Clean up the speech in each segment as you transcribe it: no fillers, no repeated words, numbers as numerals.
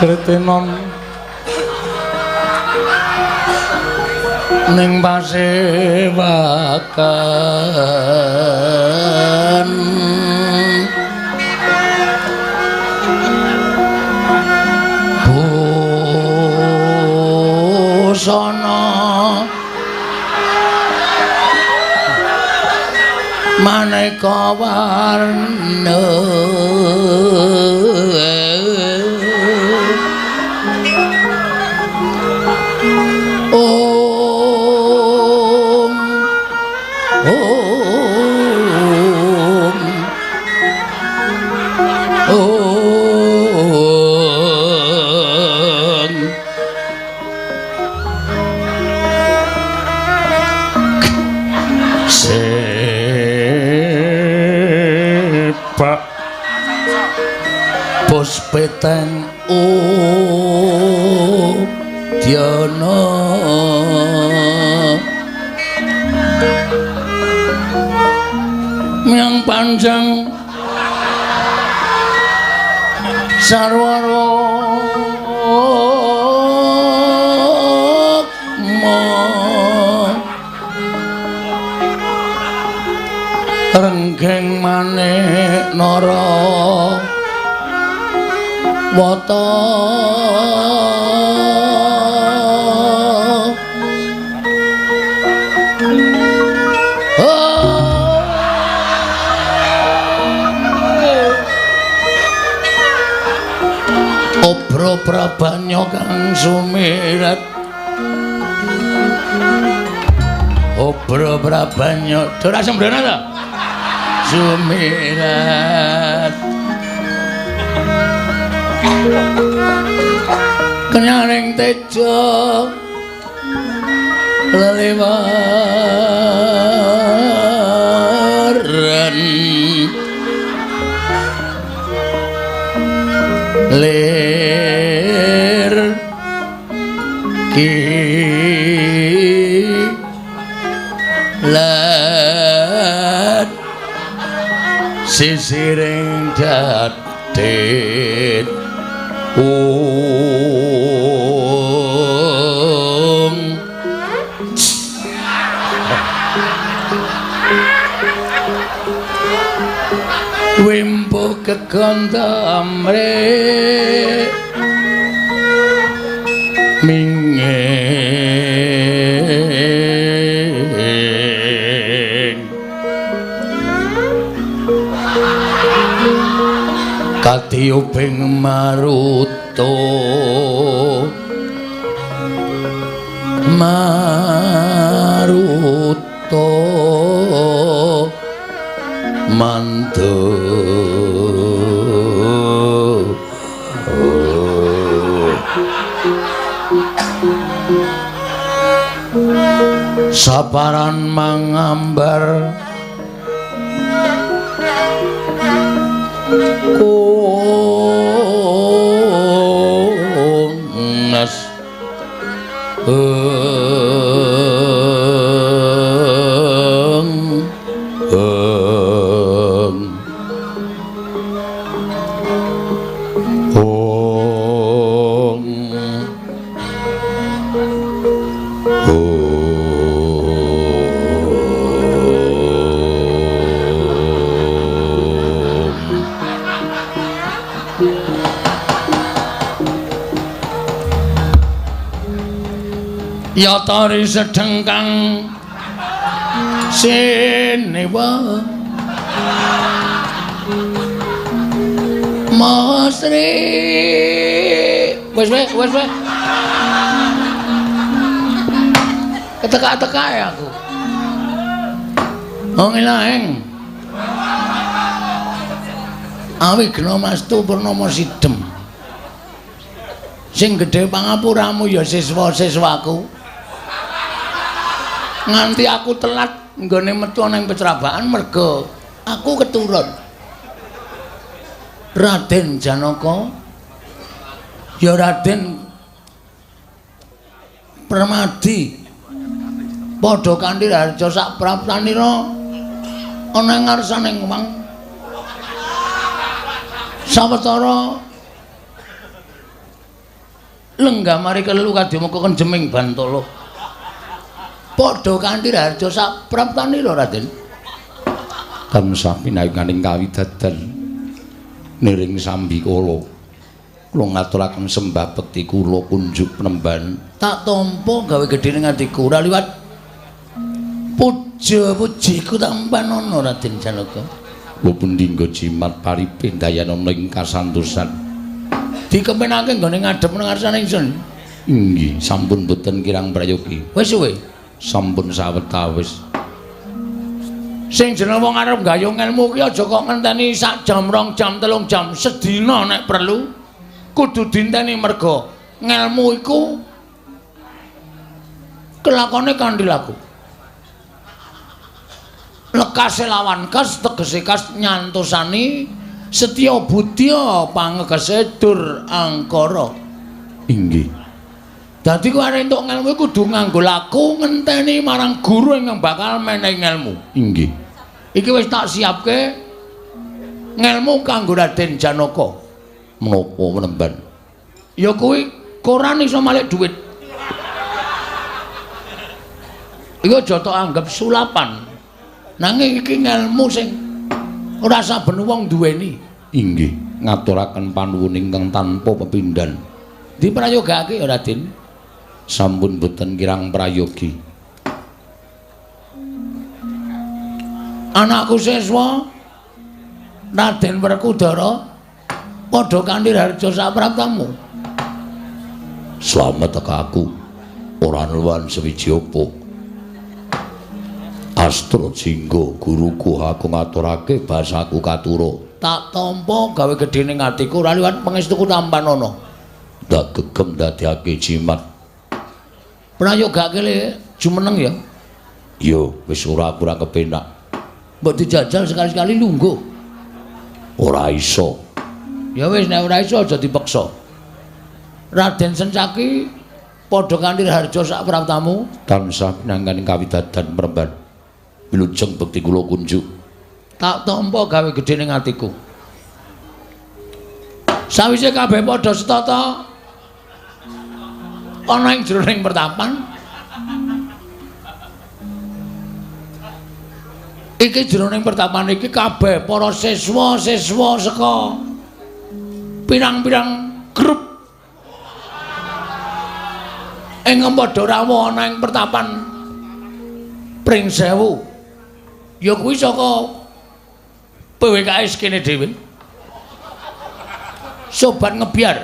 Sritenon ning pasewakan busana maneka warna. Om Om Om Sepak Puspeteng Udyana Miang panjang sarwa rukma renggeng manik nara wata. Obro prabanya kang sumirat, obro prabanya ora sembrono to sumirat kenyaring tejo leliwaran lir kilat sisiring dadet ung wimbo kegontamre minging katiyuping maruta maruta mantu. Saparan mangambar kungas eng eng ong Yatari sedeng kang sinewa Masri wis wis wis wis keteka-teka ya aku. Wong ilaeng Awigna Mastu Purnama Sidem. Sing gedhe pangapuramu ya siswa-siswaku. Nganti aku telat nggone metu nang pecerabaan merga aku keturun. Raden Janaka ya Raden Permadi padha kanthi harja sak praptanira ana ing ngarsaning wang sawetara Lenggah mari kelelu kadyamuka kenjeming bantala. Padha kanthi raharja sak praptanira Raden. Tansah pinayunganing kawidadan niring sambikala. Kula ngaturaken sembah bekti kula kunjuk penemban. Tak tampa gawe gedhe ning atiku ora liwat puja pujiku tampanana Raden Janaka. Kula pundi nggo jimat paripe dayanana ing kasantosan. Dikepenake nggone ngadhep nang ngarsane ingsun. Inggih, sampun boten kirang prayogi. Wis suwe. Sampun sawetawis. Sing jeneng wong arep gayung ilmu ki aja kok ngenteni sak jam, rong jam, telung jam, sedina nek perlu. Kudu dinteni merga ngelmu iku kelakone kanthi laku. Lekase lawan kas tegese kas nyantosani setya budya pangegese dur angkara. Inggih. Dadi kowe arep entuk ngelmu kudu nganggo laku ngenteni marang guru ingkang bakal menehi ngelmu. Inggih. Iki wis tak siapke ngelmu kanggo Raden Janaka. Menapa penemban? Ya kuwi koran iso malik duit. Iku aja tok anggap sulapan. Nanging iki ngelmu sing ora saben wong duweni. Inggih, ngaturaken panuwun ingkang tanpa pepindhan. Diprayogake ya Raden. Sampun boten kirang prayogi. Anakku siswa Raden Werkudara padha kanthi raharja sapraptamu. Slamet teka aku ora nuwan sewiji apa. Astra jingga guruku aku ngaturake basaku katura. Tak tampa gawe gedhe ning atiku ora liwat pangestuku tampanana. Ndak gegem ndadekake jimat. Prayogake le jumeneng ya. Yo wis ora aku ora kepenak. Mbok dijajal sekali-sekali lungguh. Ora iso. Ya wis nek ora iso aja dipeksa. Raden Sencaki padha kanthi raharja sak praptamu. Tansah pinangkaning kawidadan mremban. Wilujeng bekti kula kunjuk. Tak tampa gawe gedhe ning atiku. Sawise kabeh padha setata ana ing jroning pertapan. Iki jroning pertapan iki kabeh para siswa-siswa saka pirang-pirang grup ing padha rawuh ana ing pertapan Pringsewu. Ya kuwi saka PWKS kene dhewe. Sobat ngebiar.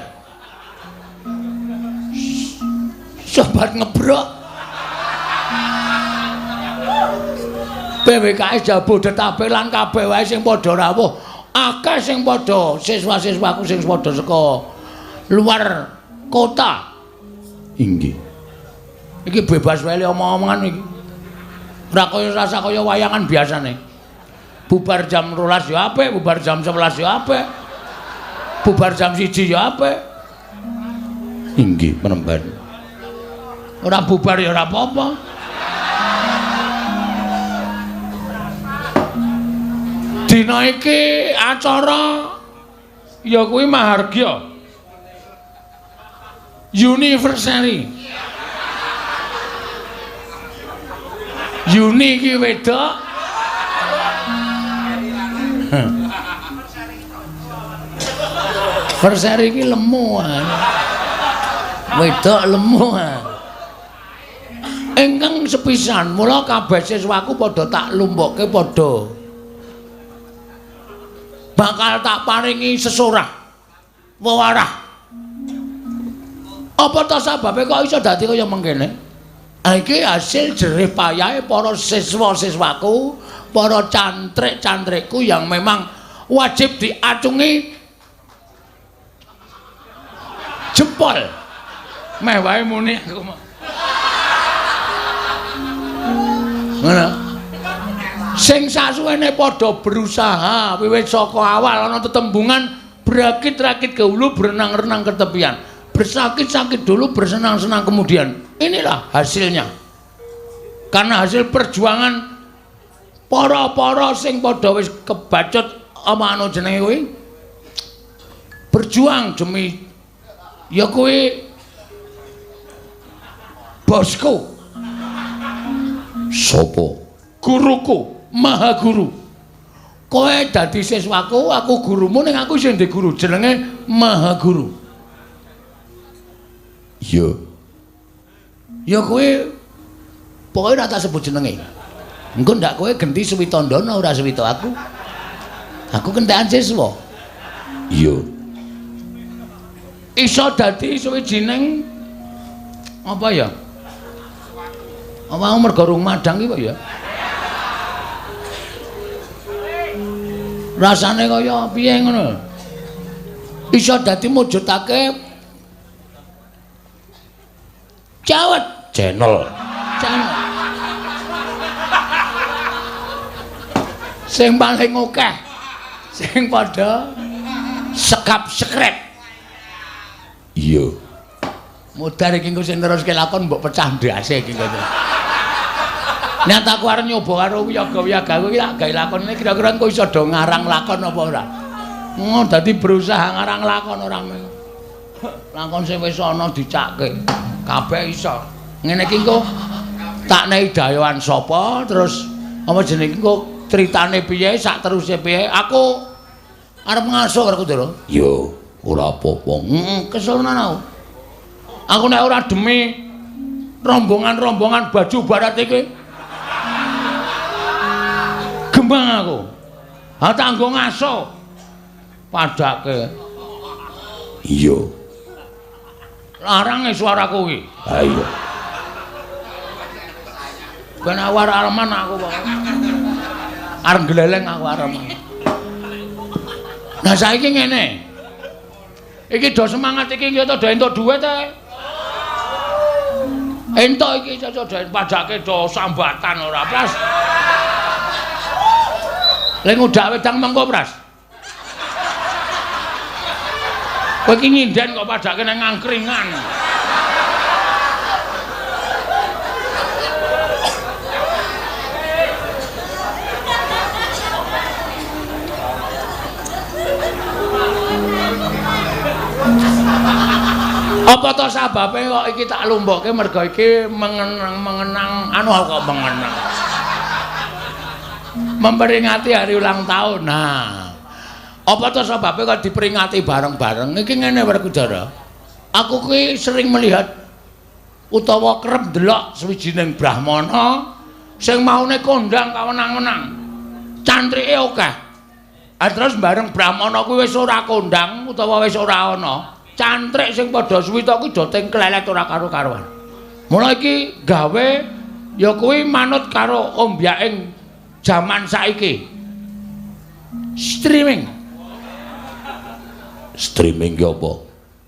Sobat ngebrok. PWKS Jabodetabek lan kabeh wae sing padha rawuh. Akeh sing padha siswa-siswaku sing padha saka luar kota. Inggih. Iki bebas wae omong-omongan iki. Ora kaya rasa kaya wayangan biasane. Bubar jam 12 ya apik, bubar jam 11 ya apik. Bubar jam 1 ya apik. Inggih, penemban. Ora bubar ya ora apa-apa. Dina iki acara ya kuwi Mahargya University. Yuni iki wedok. Verseri iki lemu. Wedok lemu. Ingkang sepisan mula kabeh siswaku padha tak lumpukke padha bakal tak paringi sesorah wewarah. Apa ta sababe kok iso dadi kaya mengkene? Iki hasil jerih payahe para siswa-siswaku, para cantrik-cantrikku yang memang wajib diacungi jempol. Meh wae muni aku. Ngono. Sing sasuwene padha berusaha wiwit saka awal ana tetembungan berakit-rakit ke hulu, berenang-renang ke tepian. Bersakit-sakit dulu, bersenang-senang kemudian. Inilah hasilnya. Karena hasil perjuangan para-para sing padha wis kebacut apa anu jenenge kuwi? Berjuang demi ya kuwi Bosku. Sopo? Guruku, Maha Guru. Kowe dadi siswaku, aku gurumu, ning aku sing ndek guru jenenge Maha Guru. Iya. Ya kowe pokoke ora tak sebut jenenge. Engko ndak kowe genti Switandana ora Swita aku. Aku kentekan siswa. Iya. Iso dadi suwijining apa ya? Apa mergo rung madang iki kok ya? Rasane kaya piye ngono. Iso dadi mujudake cawet channel. Channel. Sing paling akeh sing padha sekap sekrep. Iya. Mudhar iki engko sing neruske lakon mbok pecah ndase iki engko. Nek aku arep nyoba karo wiyaga-wiyaga iki tak gawe lakon iki kira-kira engko iso do ngarang lakon apa ora? Ngono dadi berusaha ngarang lakon ora. Lakon sing wis ana dicake. Kabeh iso. Ngene iki engko tak nehi dayoan sapa terus apa jenenge engko critane piye sak teruse piye. Aku arep ngaso karo Kudara. Ya, ora apa-apa. Heeh, kesel tenan aku. Aku nek ora demi rombongan-rombongan baju barat iki gembang aku. Ha tak nggo ngaso. Padake. Iya. Larange suaraku iki. Ha iya. Ben awar aleman aku kok. Arep gleleng aku arep. Nah saiki ngene. Iki do semangat iki iki do entuk dhuwit ta. Entuk iki iso do padake do sambatan ora, Pras. Lha ngudak wedang mengko, Pras. Kowe iki nyinden kok padake nang angkringan. Apa to sababe kok iki tak lumbokke mergo iki mengenang anu kok mengenang. Memperingati hari ulang tahun. Nah, apa to sababe kok diperingati bareng-bareng? Iki ngene Werkudara. Aku ki sering melihat utawa kerep ndelok suwijining brahmana sing maune kondang kawenang-wenang. Cantrike akeh. Ah terus bareng brahmana kuwi wis ora kondang utawa wis ora ana. Cantrik sing padha suwita kuwi do tengklelet ora karo-karuan. Mula iki gawe ya kuwi manut karo ombyaking jaman saiki. Streaming. Streaming ki apa?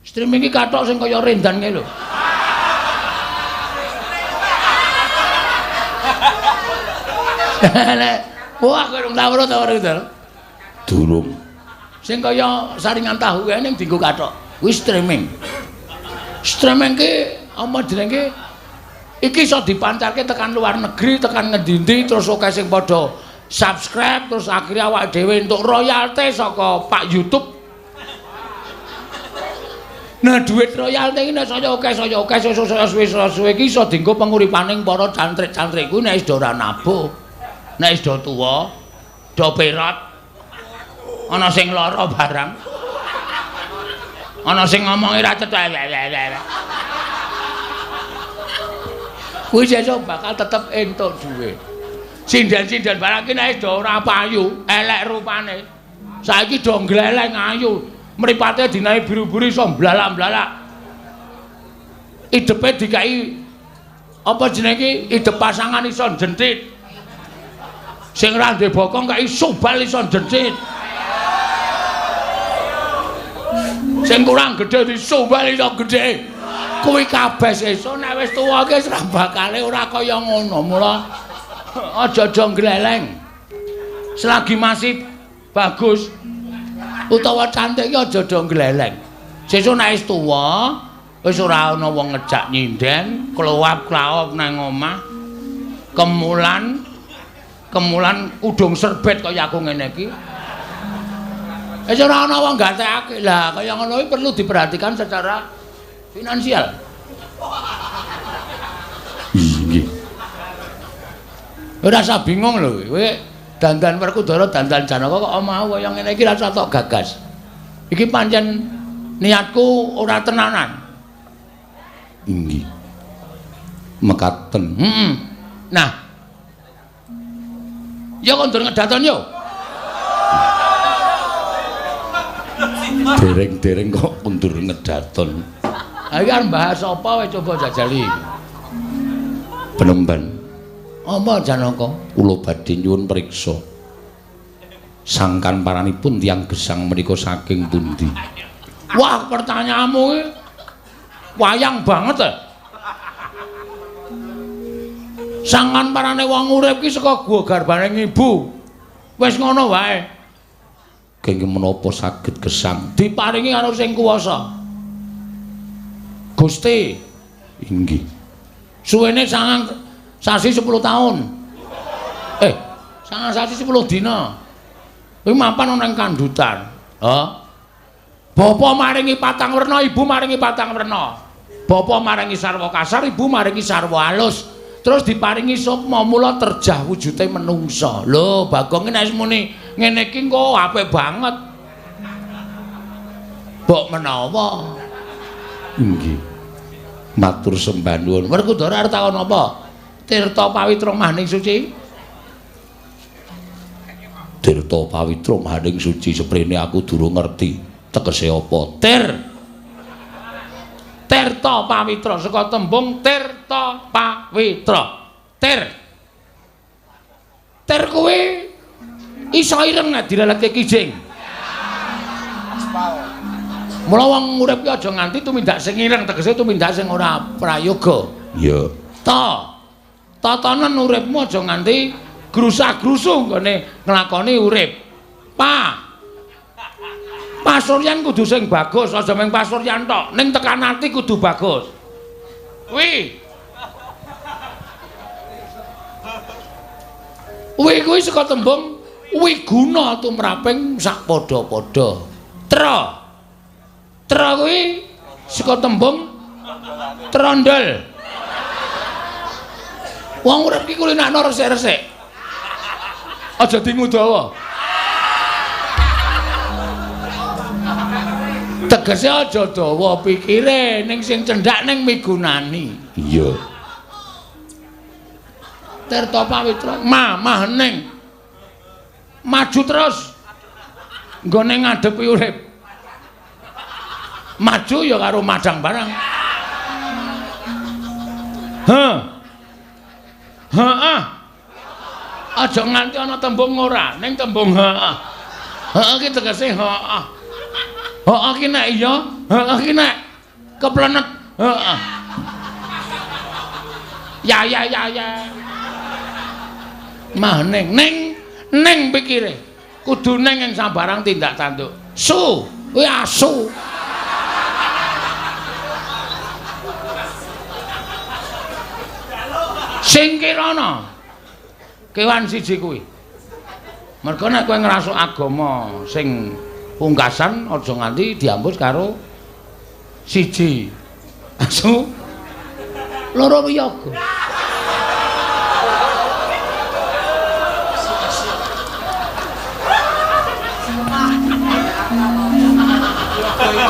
Streaming ki kathok sing kaya rendan kae lho. Wah, kowe rung tau ora ta ora? Durung. Sing kaya saringan tahu kae ning dienggo kathok. Kuwi streaming. Streaming ki apa jenenge? Iki iso dipancarke tekan luar negeri, tekan ngendi-endi terus akeh sing padha subscribe terus akhirnya awake dhewe entuk royalti saka Pak YouTube. Nah, duit royalti iki nek saya akeh, saya suwe-suwe iki iso dienggo penguripaning para cantrik-cantrik kuwi nek wis do ora nabuh. Nek wis do tuwa, do perot. Ana sing lara barang. Ana sing ngomongi ra cetha. Kuwi sesuk bakal tetep entuk duit. Sinden-sinden barang iki nek do ora payu, elek rupane. Saiki do ngleleng ayu, mripate dinae biru-biru iso mblalak-mblalak. Idepe dikai apa jenenge iki? Idep pasangan iso jentit. Sing ra ndek bokong kai subal iso jentit. Sing kurang gedhe disumbal iso gedhe. Kuwi kabeh sesuk nek wis tuwa ki wis ora bakale ora kaya ngono. Mula aja-aja ngleleng. Selagi masih bagus utawa cantik ki aja-aja ngleleng. Sesuk nek wis tuwa wis ora ana wong ngejak nyinden, klowap-klawop nang omah, kemulan kudung serbet kaya aku ngene iki. Wis ora ana wong gatekake. Lah kaya ngono iki perlu diperhatikan secara finansial. Inggih. Ora usah bingung lho kowe. Dandan Werkudara, dandan Janaka kok mau kaya ngene iki rasa tok gagas. Iki pancen niatku ora tenanan. Inggih. Mekaten. Heeh. Nah. Ya kondur ngedaton yo. Dereng-dereng kok kondur ngedaton. Ha iki arep bahas apa wae coba jajali. Penemban. Apa Janaka? Kula badhe nyuwun priksa. Sangkan paranipun tiyang gesang menika saking pundi? Wah, pertanyaanmu iki wayang banget. Sangkan parane wong urip ki saka gua garbane ibu. Wis ngono wae. Kenging menapa saged gesang? Diparingi karo sing kuwasa. Gusti. Inggih. Suwene sangang sasi 10 tahun. Sangang sasi 10 dina. Kuwi mapan ana ing kandutan. Ha? Bapa maringi patang werna, ibu maringi patang werna. Bapa maringi sarwa kasar, ibu maringi sarwa halus. Terus diparingi sukma mula terjah wujude menungsa. Lho, Bagong nek muni ngene iki engko apik banget. Mbok menawa. Inggih. Matur sembah nuwun. Werkudara arep takon apa? Tirta Pawitra Mahaning Suci. Tirta Pawitra Mahaning Suci seprene aku durung ngerti tegese apa. Tir. Tirta Pawitra saka tembung Tirta Pawitra. Tir. Tir kuwi iso ireng nek dileleke kijing. Mula wong urip ki aja nganti tumindak sing ireng, tegese tumindak sing ora prayoga. Iya. Ta. Tatanan uripmu aja nganti grusah-grusuh nggone nglakoni urip. Pa. Pasuryan kudu sing bagus, aja mung pasuryan tok, ning tekan ati kudu bagus. Wi. Wi kuwi saka tembung wiguna tumraping sak padha-padha. Tra. Tra kuwi saka tembung trondol. Wong urip iki kulinakno resik-resik. Aja dingudawa. Tegese aja dawa pikire ning sing cendhak ning migunani. Iya. Tirta Pawitra mamah ning maju terus nggone ngadepi urip. Maju ya karo madang barang. Heh. Heeh. Aja nganti ana tembung ora, ning tembung heeh. Heeh ki tegese heeh. Heeh ki nek iya, heeh ki nek keplenet. Heeh. Ya ya ya ya. Mah ning ning ning pikire. Kudu ning ing sabarang tindak tanduk. Su, kuwi asu. Singkirana kewan siji kuwi. Mergo nek kowe ngrasuk agama sing pungkasan aja nganti diambus karo siji asu loro wiyaga.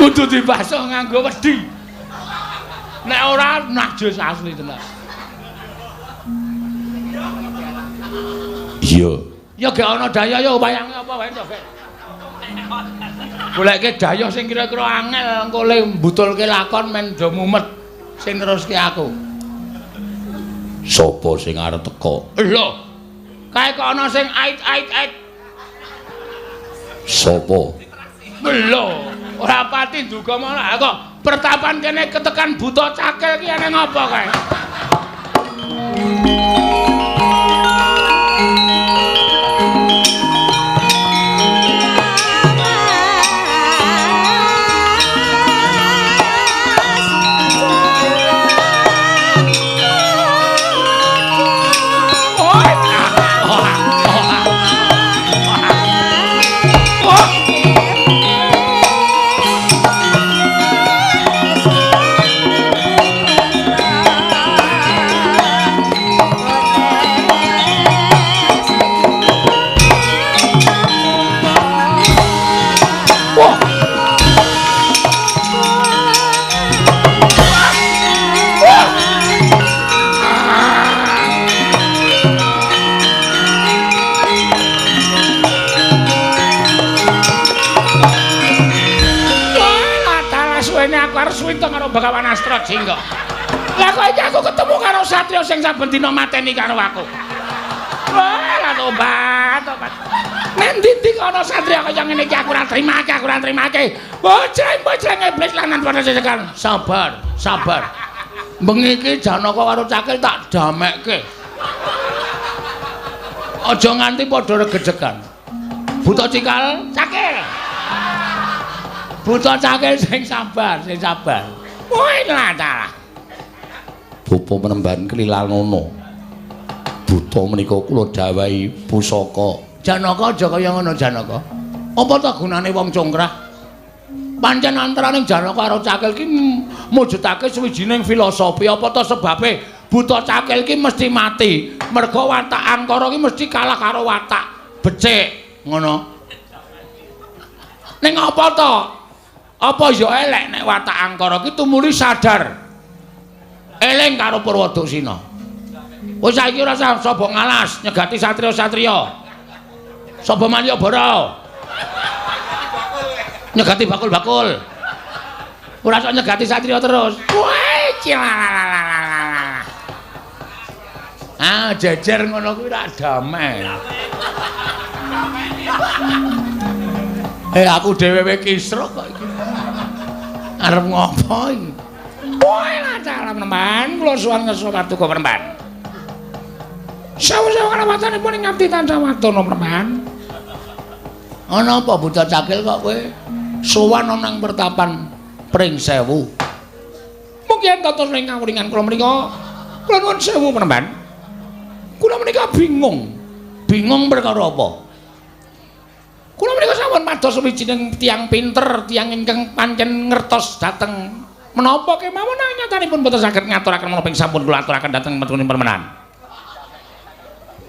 Kudu dibasuh nganggo wedi. Nek ora najis asli tenan. Iya. Ya gek ana daya ya wayange apa wae to, Gek. Goleke daya sing kira-kira angel engko le mbutulke lakon men do mumet sing neruske aku. Sopo sing arep teko? Lho. Kae kok ana sing ait-ait-ait. Sopo? Lho, ora pati nduga malah kok pertapan kene ketekan buta cakil ki ana ngapa kae? Aswita karo Begawan Astra Jingga. Lah kok iki aku ketemu karo satriya sing saben dina mateni karo aku. Wah, lah tobat, tobat. Nang ndi ana satriya kaya ngene iki aku ora trimake, aku ora trimake. Boceng-boceng iblis lanang padha sesekan. Sabar, sabar. Bengi iki Janaka karo Cakil tak damekke. Aja nganti padha regejegan. Buta Cikal, Cakil. Buta Cakil sing sabar, sing sabar. Woi lah dalah. Bapa Penemban kelilanono. Buta menika kula dawahi pusaka. Janaka aja kaya ngono Janaka. Apa ta gunane wong congkrah? Pancen antaraning Janaka karo Cakil ki mujudake suwijining filosofi. Apa ta sebabe Buta Cakil ki mesti mati? Merga watak angkara ki mesti kalah karo watak becik, ngono. Ning apa ta? Apa ya elek nek watak angkara ki tumuli sadar eling karo Purwoduksina. Wis saiki ora usah saba ngalas nyegati satriya-satriya. Saba Malioboro. Nyegati bakul-bakul. Ora sok nyegati satriya terus. Wah, cilalalala. Ah, jejer ngono kuwi ra damai. Aku dhewe kisruh kok iki. Arep ngopo iki? Wah, lah salam neman, kula suwun ngersa paduka Penemban. Sewu-sewu kalawatanipun ing ngabdi tansah wadana Penemban. Ana apa Buta Cakil kok kowe sowan ana nang pertapan Pring Sewu? Mugi enten ing kawringan kula menika. Kula nuwun sewu Penemban. Kula menika bingung. Bingung perkara apa? Kula menika sampun pados sawijining tiyang pinter, tiyang ingkang pancen ngertos dhateng menapa kemawon nyatanipun boten saged ngaturaken menapa ing sampun kula aturaken dhateng metunipun Penemban.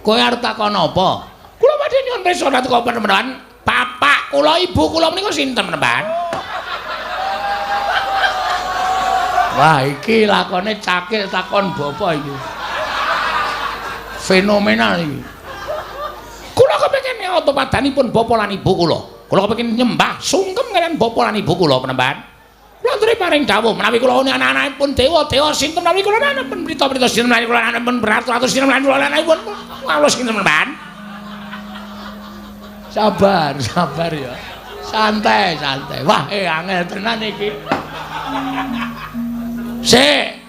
Kowe arep takon apa? Kula badhe nyuwun pirsa dhateng Penemban. Bapak kula, ibu kula menika sinten Penemban? Wah, iki lakone Cakil takon bapa iki. Fenomenal iki. Kula kepengin nyoto padanipun bapa lan ibu kula. Kula kepengin nyembah sungkem kaliyan bapa lan ibu kula Penemban. Kula aturi paring dawuh menawi kula anak-anakipun dewa-dewa sinten menawi kula anakipun prita-prita sinten menawi kula anakipun beratus-ratus sinten menawi kula anakipun kawula sinten Penemban. Sabar, sabar ya. Santai, santai. Wah, angel tenan iki. Sik.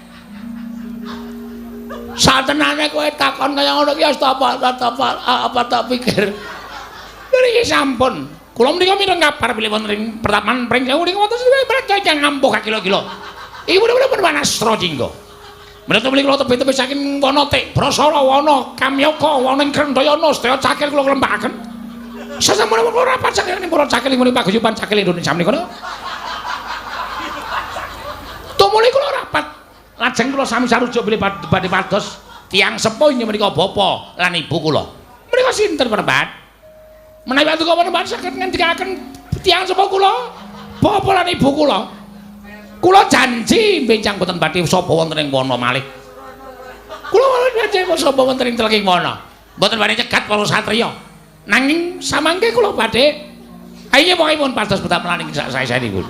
Satenane kowe takon kaya ngono ki apa tak pikir. Niki sampun. Kula menika mireng kabar bilih wonten ing pertapan Pring Sewu niku wonten praja ingkang ampuh kakila-kila. Iki mudah-mudahan pun Astra Jingga. Menika kula tebih-tebih saking wana Tik Brasara, wana Kamyaka, wana ing Krendayana sedaya Cakil kula klembakaken. Sasampunipun kula rapat saking para Cakil ing paguyuban Cakil Indonesia menika. Tumuli kula rapat lajeng kula sami sarujuk bilih badhe pados tiyang sepuh inggih menika bapa lan ibu kula. Menika sinten Penemban? Menawi paduka Penemban saged ngendikaken tiyang sepuh kula, bapa lan ibu kula. Kula janji benjang boten badhe sapa wonten ing wana malih. Kula janji sapa wonten ing tleking wana. Mboten badhe nyegat para satriya. Nanging samangke kula badhe ayo pokokipun pados betap melaning sak sae-saenipun.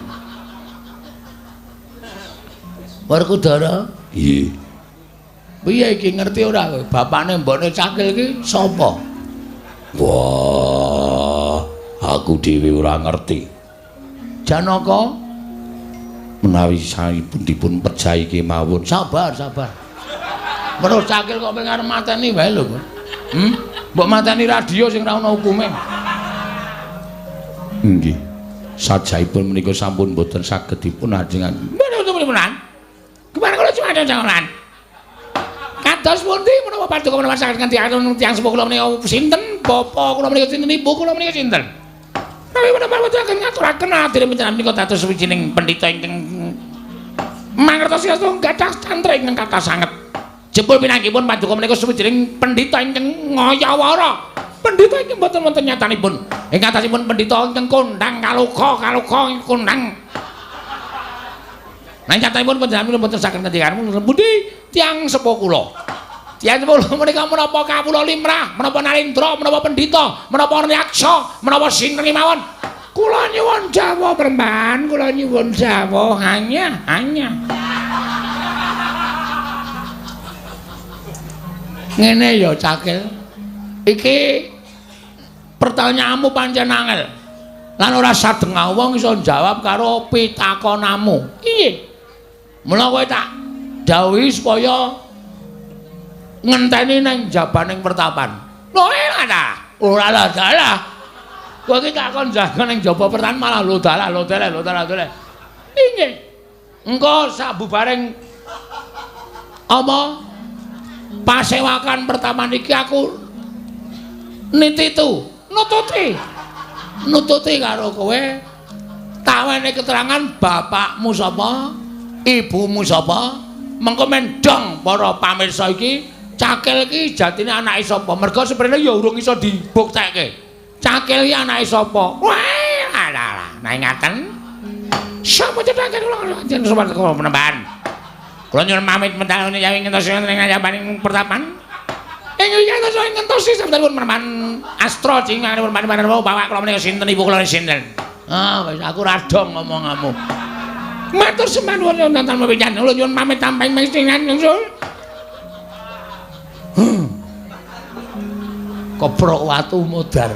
Werkudara, nggih. Piye iki ngerti ora kowe? Bapakne mbokne Cakil iki sapa? Wah, aku dhewe ora ngerti. Janaka menawi saipun dipun pejahi kemawon. Sabar, sabar. Weruh Cakil kok pengen arep mateni wae lho. Mbok mateni radio sing ora ana hukume. Nggih. Sajaipun menika sampun boten saged dipun ajengaken. Mboten. Kemana kula cuma ada jangan. Kados pundi menapa paduka menapa saged ngendikaken tiyang sepuh kula menika sinten, bapa kula menika sinten, ibu kula menika sinten. Menawi menapa boten ngaturaken adire panjenengan menika dados sawijining pendhita ingkang mangertosi gadah cantra ingkang kathah sanget. Jebul pinanggihipun paduka menika sawijining pendhita ingkang ngayawara. Pendhita ingkang boten wonten nyatanipun. Ing atasipun pendhita ingkang kondhang kaluka, kaluka kondhang. Nang nyatanipun panjenengan mboten saged ngendikan pundi tiyang sepuh kula. Tiyang sepuh kula menika menapa kawula limrah, menapa narendra, menapa pendhita, menapa yaksa, menapa sinten kemawon. Kula nyuwun dawuh Premban, kula nyuwun dawuh hanya hanya. Ngene ya Cakil. Iki pertanyaanmu pancen angel. Lan ora sadengah wong iso jawab karo pitakonamu. Piye? Mula kowe tak dawuhi supaya ngenteni nang jabaning pertapan. Lho ora ta? Ora lah dalah. Kowe iki tak kon jaga ning jaba pertapan malah lho dalah lho dalah lho dalah lho. Inggih. Engko sabubareng apa pasewakan pertapan iki aku nititu, nututi. Nututi karo kowe. Tawane keterangan bapakmu sapa, ibumu sapa, mengko mendong para pamirsa iki Cakil iki jatine anake sapa? Mergo seprene ya urung iso dibuktekke. Cakil iki anake sapa? Wah, alah, nek ngaten. Sapa cethake kula jeneng sowan kula Penemban. Kula nyuwun pamit medal yawi ngentos ing jabaning pertapan. Ing ngentos ngentosi sampeyan Penemban Astra cingane Penemban bapak kula menika sinten ibu kula sinten. Ah, wis aku ra dong ngomonganmu. Matur sembah nuwun nonton pisan. Kula nyuwun pamit tamping mensingan nyusul. Koprok watu modar.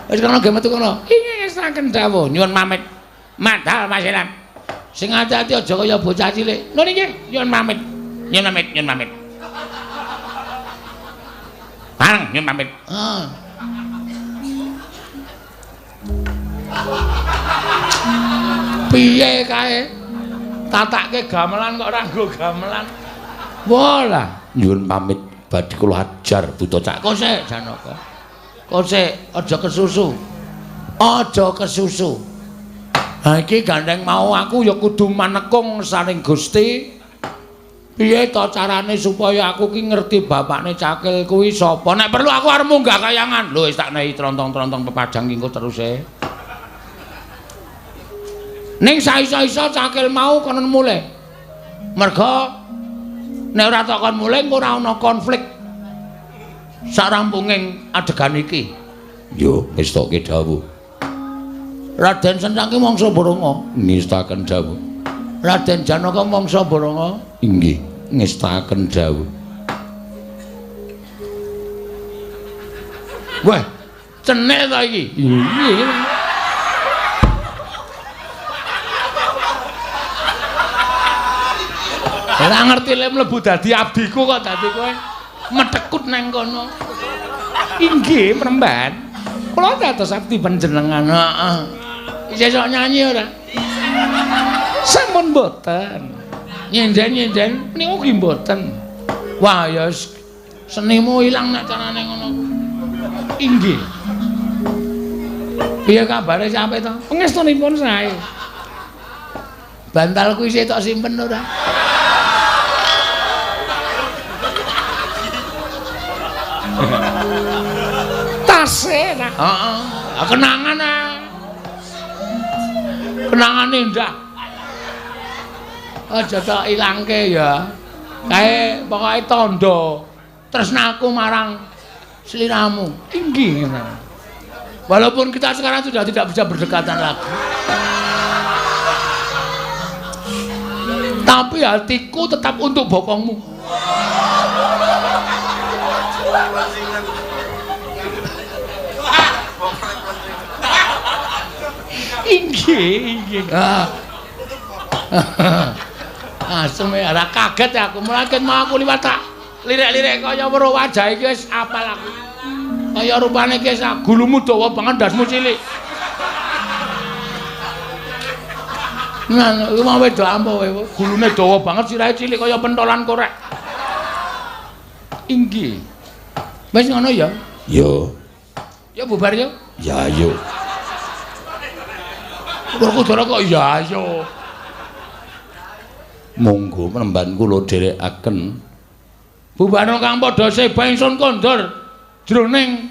Wis kono ge metu kono. Inggih ngestaken dawuh nyuwun pamit. Madal Mas Ilham. Sing ati-ati aja kaya bocah cilik. Lho niki nyuwun pamit. Nyuwun pamit, nyuwun pamit. Bareng nyuwun pamit. Ah. Piye kae? Tatake gamelan kok ora nggo gamelan. Walah, nyuwun pamit badhe kula ajar buta cak. Kosek Janaka. Kosek aja kesusu. Aja kesusu. Ha iki gandeng mau aku ya kudu manekung saring Gusti. Piye to carane supaya aku ki ngerti bapakne Cakil kuwi sapa? Nek perlu aku arep munggah kayangan. Lho wis tak nehi trontong-trontong pepadang ki engko terus e. Ning saiso-iso Cakil mau kono mulih. Merga nek ora tak kon mulih engko ora ana konflik sarampunging adegan iki. Yo ngestoke dawuh. Raden Sentang ki mangsa Baronga, ngestaken dawuh. Raden Janaka mangsa Baronga, inggih ngestaken dawuh. Wah, cenek ta iki? Inggih. Ora ngerti lek mlebu dadi abdiku kok dadi kowe methekut nang kono. Inggih, Premban. Kula dados abdi panjenengan. Heeh. Isih sok nyanyi ora? Sampun mboten. Nyinden-nyinden niku nggih mboten. Wah, ya senimu ilang nek carane ngono. Inggih. Piye kabare sampe to? Pangestunipun sae. Bantalku isih tok simpen ora? Tase nah. Heeh. Kenangan ah. Kenangan indah. Aja tok ilangke ya. Kae pokoke tandha tresnaku marang sliramu. Inggih ngono. Walaupun kita sekarang sudah tidak bisa berdekatan lagi. Tapi hatiku tetap untuk bokongmu. Inggih, inggih. Asem ora kaget aku, mulane mau aku liwat tak lirik-lirik kaya weruh wajah iki wis apal aku. Kaya rupane iki wis gulumu dawa banget ndasmu cilik. Nah, iki mau wedok ampuh kowe, gulune dawa banget sirahe cilik kaya pentolan korek. Inggih. Wis ngono ya? Yo. Ya bubar yo. Ya ayo. Werkudara kok ya ayo. Monggo penemban kula dherekaken. Bubarno kang padha seba ingsun kondur jroning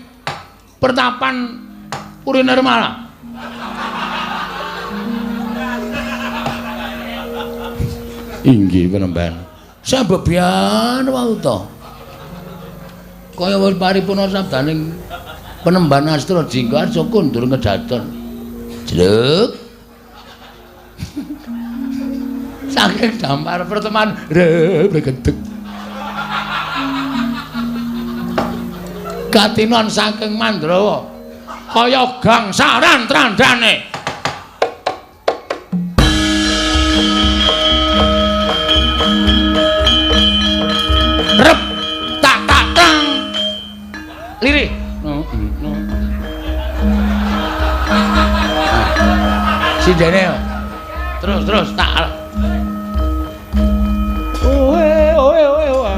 pertapan Puri Nirmala. Inggih penemban. Sabebian wau to. Kaya wis paripurna sabdaning penemban Astra Jingga aja kondur kedaton. Jluk. Saking dampar pertemuan rebregedeg. Katinon saking Mandrawa kaya gangsaran trandane. Rep tak tak tang. Lirih. Sindene. Terus terus tak. Oe oe oe oe.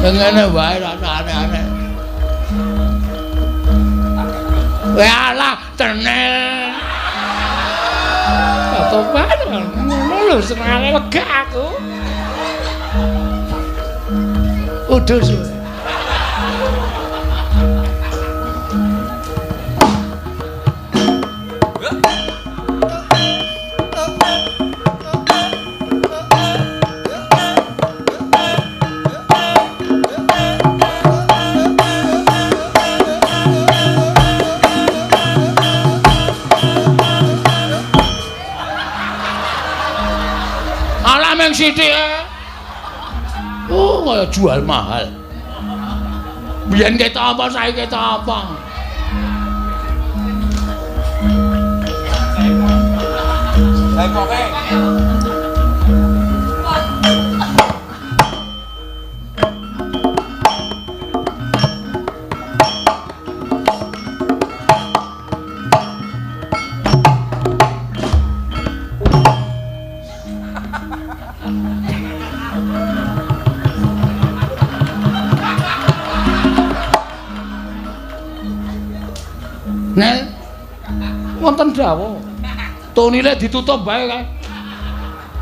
Ngene wae rasa aneh-aneh. Walah tenel. Tobat ngono lho senengane lega aku. Udus. Sithik. Oh, kaya jual mahal. Biyen ketok apa saiki ketok apa? Nel, wonten dawuh. Tonile ditutup bae kae.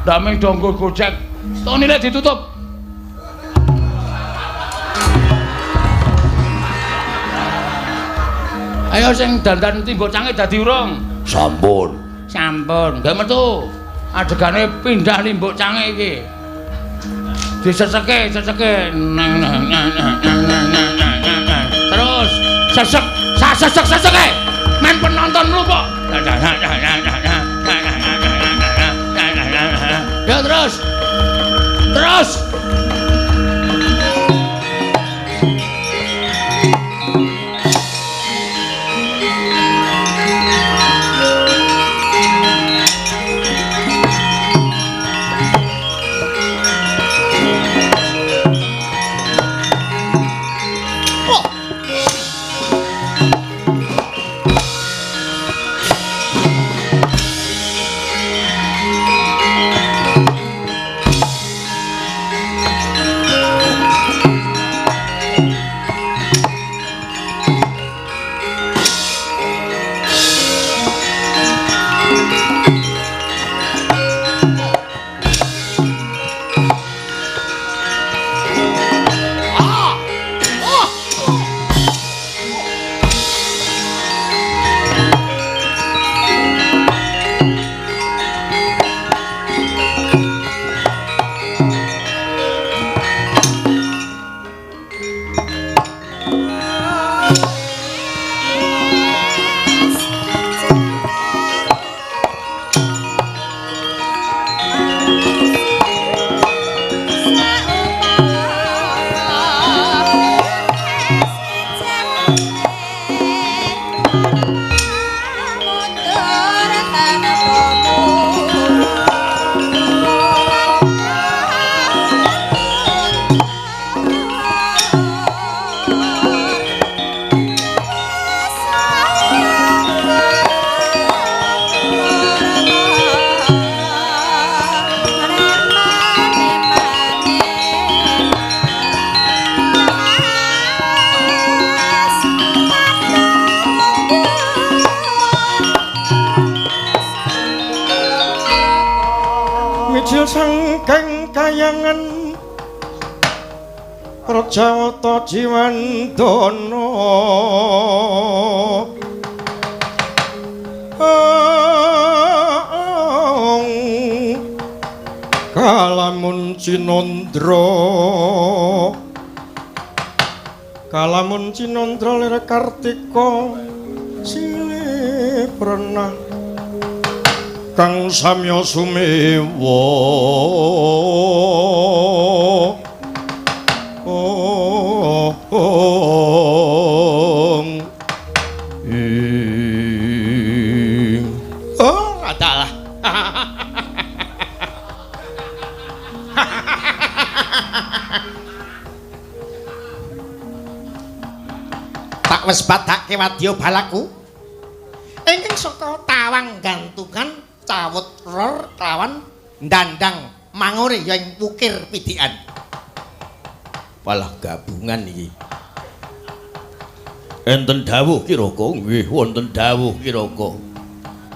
Ndaming donggo gojek. Tonile ditutup. Ayo sing dandan timbuk cange dadi urung. Sampun. Sampun. Nggih metu. Adegane pindah limbuk cange iki. Diseseke, seseke. Nang nang nang nang nang nang nang. Terus sesek. Sesek seseke. Men penonton mlupuk. Ya terus. Terus. Mijil sangkeng kayangan Prajawata Jiwandana Kalamun cinandra Kalamun Cinandra lir Kartika silih prenah kang samya sumewa. Oh, oh, adalah. Tak wis padake wadya balaku. Ingkang saka tawang gantungan cawut ror lawan ndandang mangure ya ing pukir pidikan. Walah gabungan iki. Enten dawuh Kiraka? Nggih, wonten dawuh Kiraka.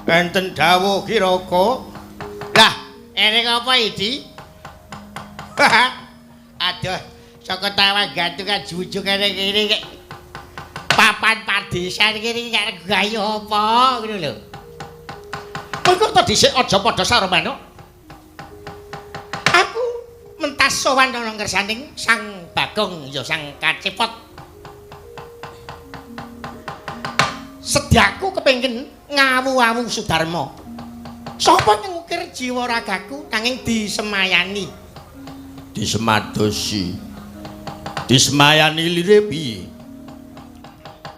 Enten dawuh Kiraka. Lah, eneng apa iki? Aduh, saka tawang gantungan jujug kene kene papan padesan kene iki gawe apa ngono lho. Mengko to dhisik aja padha saromanuk. Aku mentas sowan ana ngersaning Sang Bagong ya Sang Kacepot. Sedyaku kepengin ngawu-awu Sudarma. Sapa ngukir jiwa ragaku nanging disemayani. Disemadosi. Disemayani lire piye?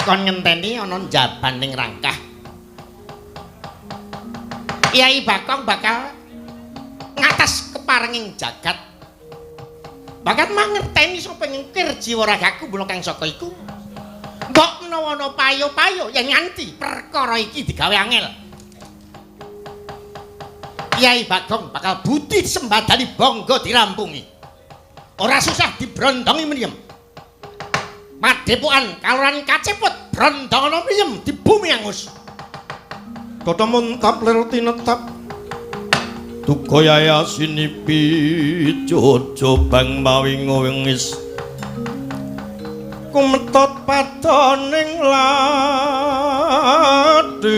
Kon ngenteni ana njabaning rangkah. Kyai Bagong bakal ngatas keparenging jagat. Bakat mangerteni sapa ngukir jiwa ragaku mula kang saka iku. Mbok menawa ana payo-payo yen nganti perkara iki digawe angel. Kyai Bagong bakal budi sembadani bangga dirampungi. Ora susah dibrondongi mriyem. Padepokan kaloran Kacepot brondongono mriyem di bumi angus. Tata muntap lir tinetap duka yayasinipi jojo bang mawi ngwengis kumetot padaning lati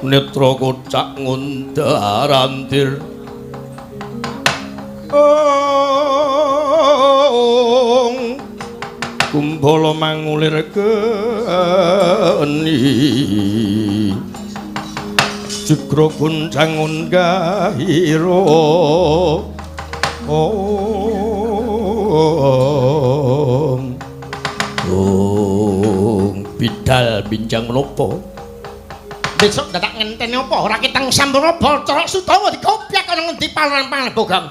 netra kocak ngundarandir kumbala mangulir geni jugra guncang unggahira. Ong bidal bincang menapa besok dadak ngenteni apa ora ketang sampurna Bathara Sudawa dikopyak ana ngendi paloran Panebogang.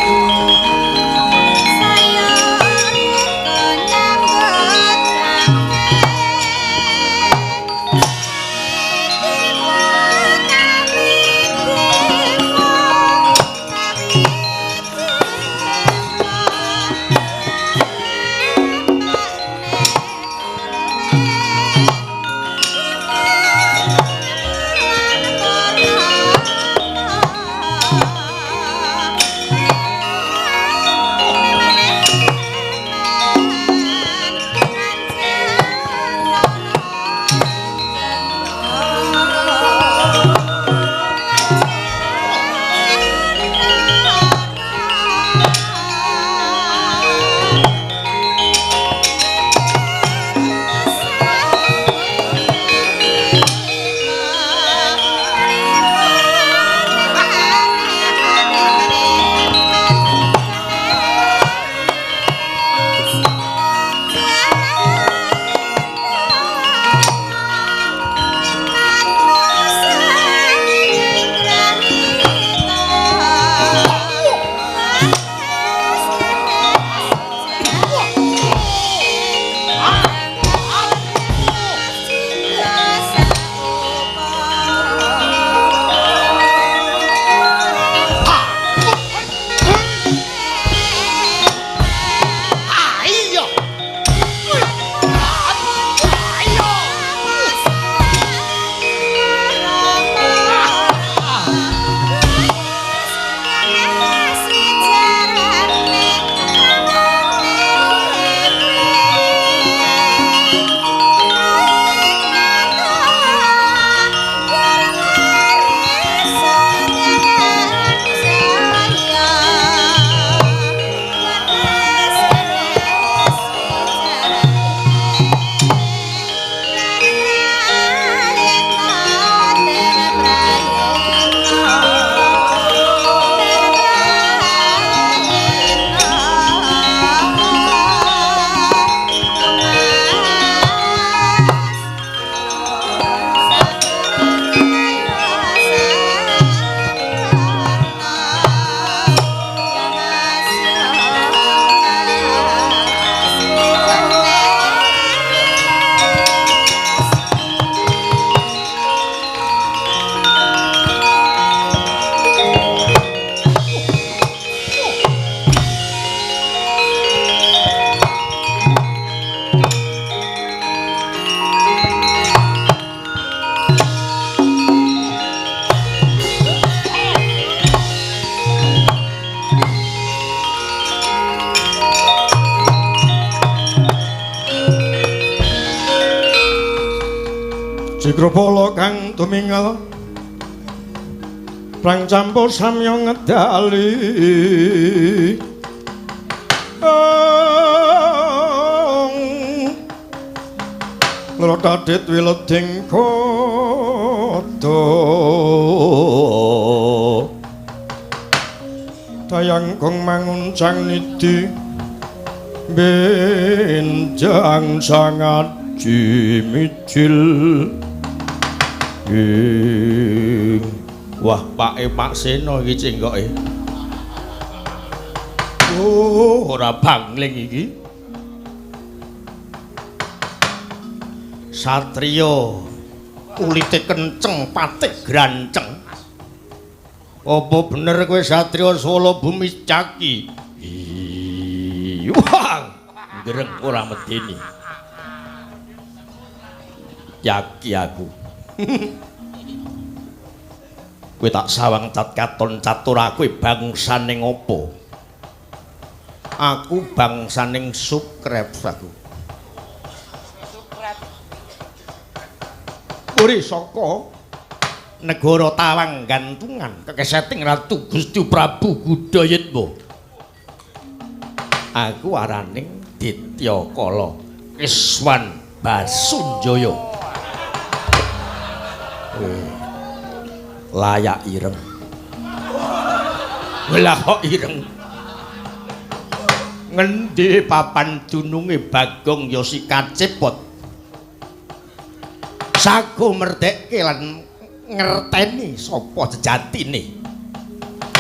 Thank you. Jegropala kang tumingal prang campur samya ngedali. Lrodadit wileding kodho dayang kong manguncang nidi benjang sangaji mijil. Wah, pake Pak Seno iki cenggoke. Oh, ora bangling iki. Satriya kulite kenceng, patik granceng. Apa bener kowe satriya Solo Bumi Caki? Wah, ngreng ora medeni. Yaki aku. Kowe tak sawang cat katon catur aku bangsane ngopo? Aku bangsaning Sukrep aku. Uri saka negara Tawang Gantungan kekeseting Ratu Gusti Prabu Gudayitma. Aku araning Dityakala Kiswan Basunjaya. Layak ireng. Lah kok ireng. Ngendi papan dununge Bagong ya si Kacepot. Sago merdekke lan ngerteni sapa sejatine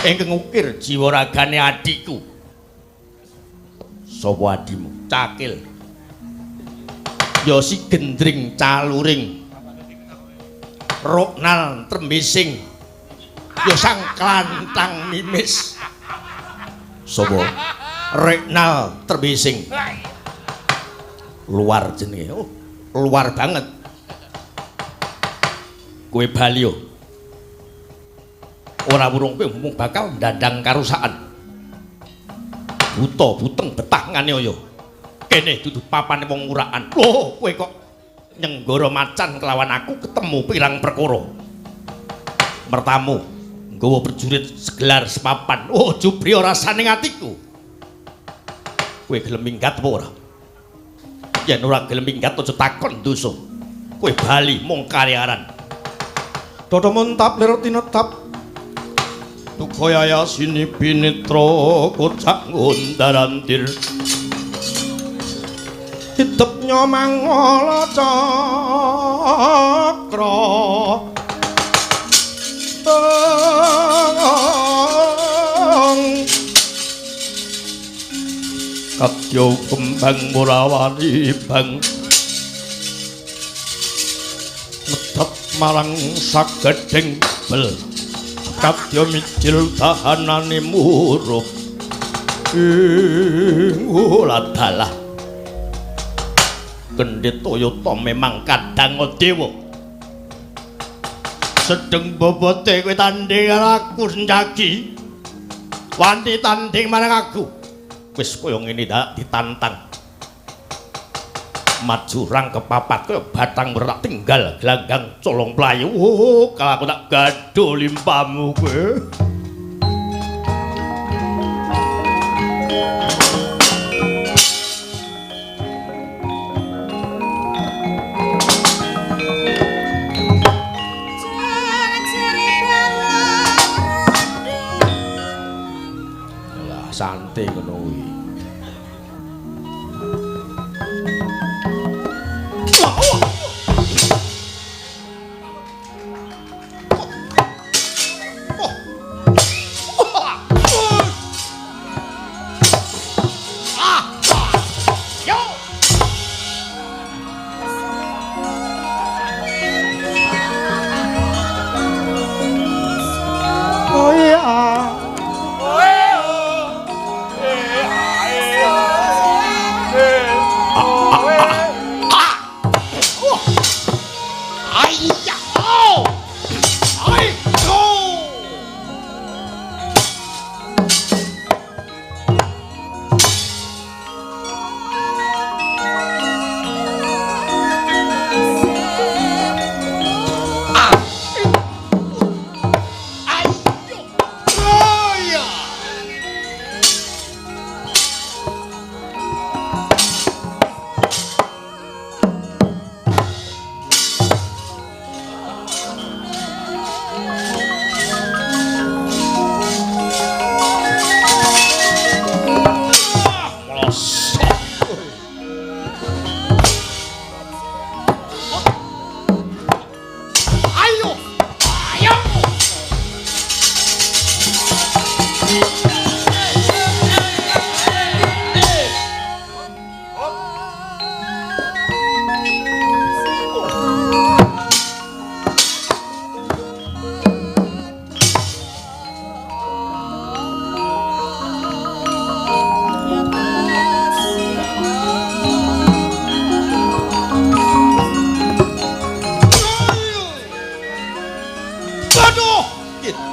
ingkang ngukir jiwa ragane adhiku. Sapa adhimu? Cakil. Ya si Gendring Caluring. Roknal Trembising. Ya Sang Klantang Mimis. Sapa? Reknal Trembising. Luar jenenge. Oh, luar banget. Kowe bali yo. Ora wurung kowe mung bakal ndandang karusaan. Buta buteng betah nganiaya. Kene dudu papane wong urakan. Lho, kowe kok nyenggara macan kelawan aku ketemu pirang perkara. Mertamu nggawa prajurit segelar sepapan. Oh, jubri ora rasane atiku. Kowe gelem minggat apa ora? Yen ora gelem minggat aja takon dosa. Kowe bali mung karyaran. Dada muntap lir tinetap duka yayasini pinitra kocak ngundarandir ditepnya mangala cakra. Kadya kembang murawani bang medhot marang sagedhing bel kadya mijil tahanane murup. Ing ora dalah Kendhit Toyota memang kadang dewa. Sedeng bobote kowe tanding karo aku Sencaki. Wanti tanding marang aku. Wis kaya ngene dak ditantang. Maju rang kepapat kaya batang merak tinggal gelanggang colong playu. Oh, kalau aku tak gaduh limpamu kowe. Lah santai ngono kuwi. Oh iya.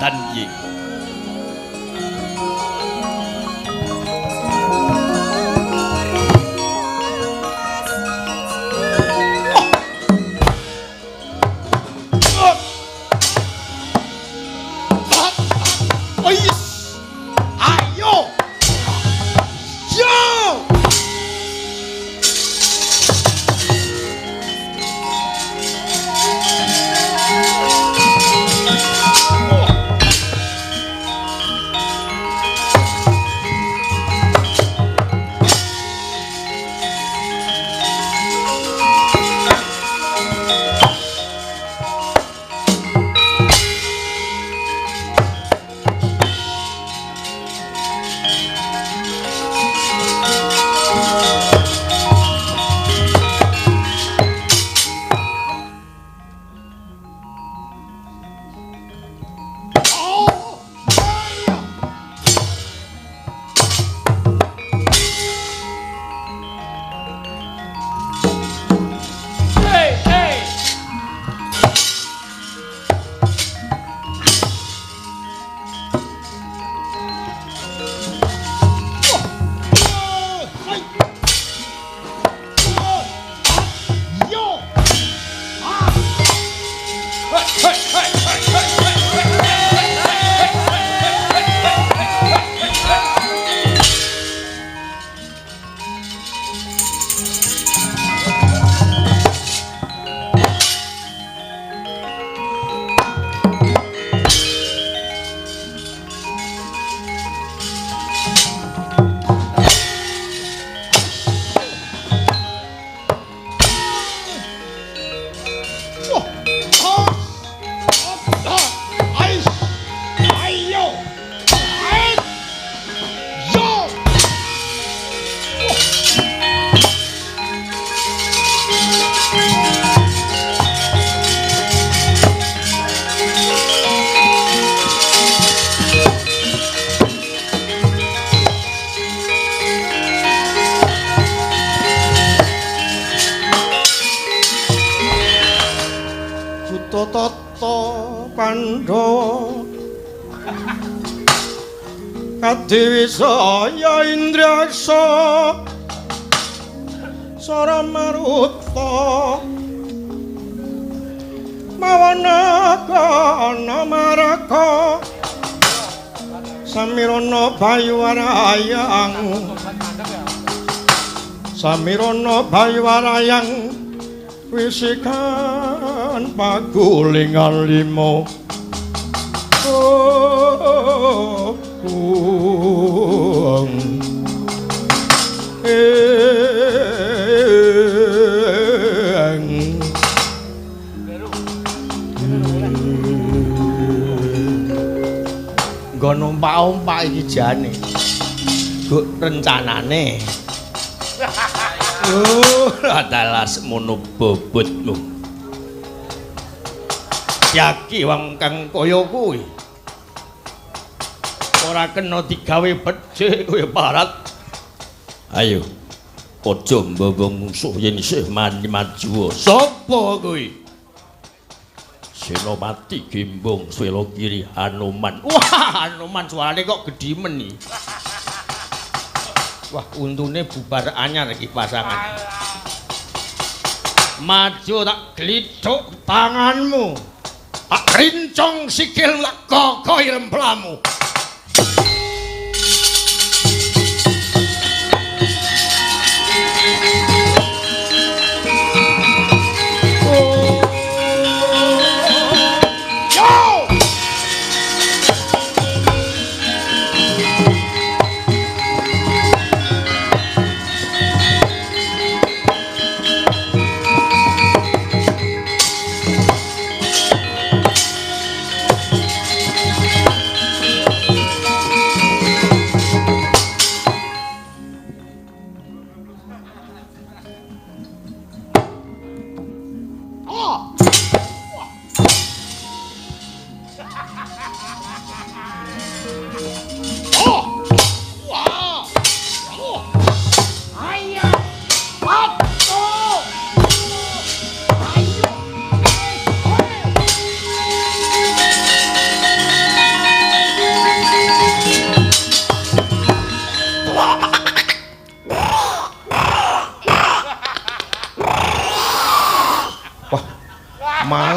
kawidadan piye? Dewi saya Indraksa Sara Maruta Mawana kana maraka Samirana Bayuwarayang Samirana Bayuwarayang wisikan pagulingan limo. Nggo numpak-numpak iki jane. Guk rencanane. Oh, adalah semono bobotmu. Yaki wong kang kaya kuwi. Ora kena digawe becik kowe parat. Ayo. Aja mbobong musuh yen isih maju. Sopo kuwi? Senopati Gembong Swela Kiri Hanuman. Wah, Hanuman suarane kok gedhi men iki. Wah, untune bubar anyar iki pasangan. Maju tak glithuk tanganmu. Tak rincong sikil tak kokoi remplamu.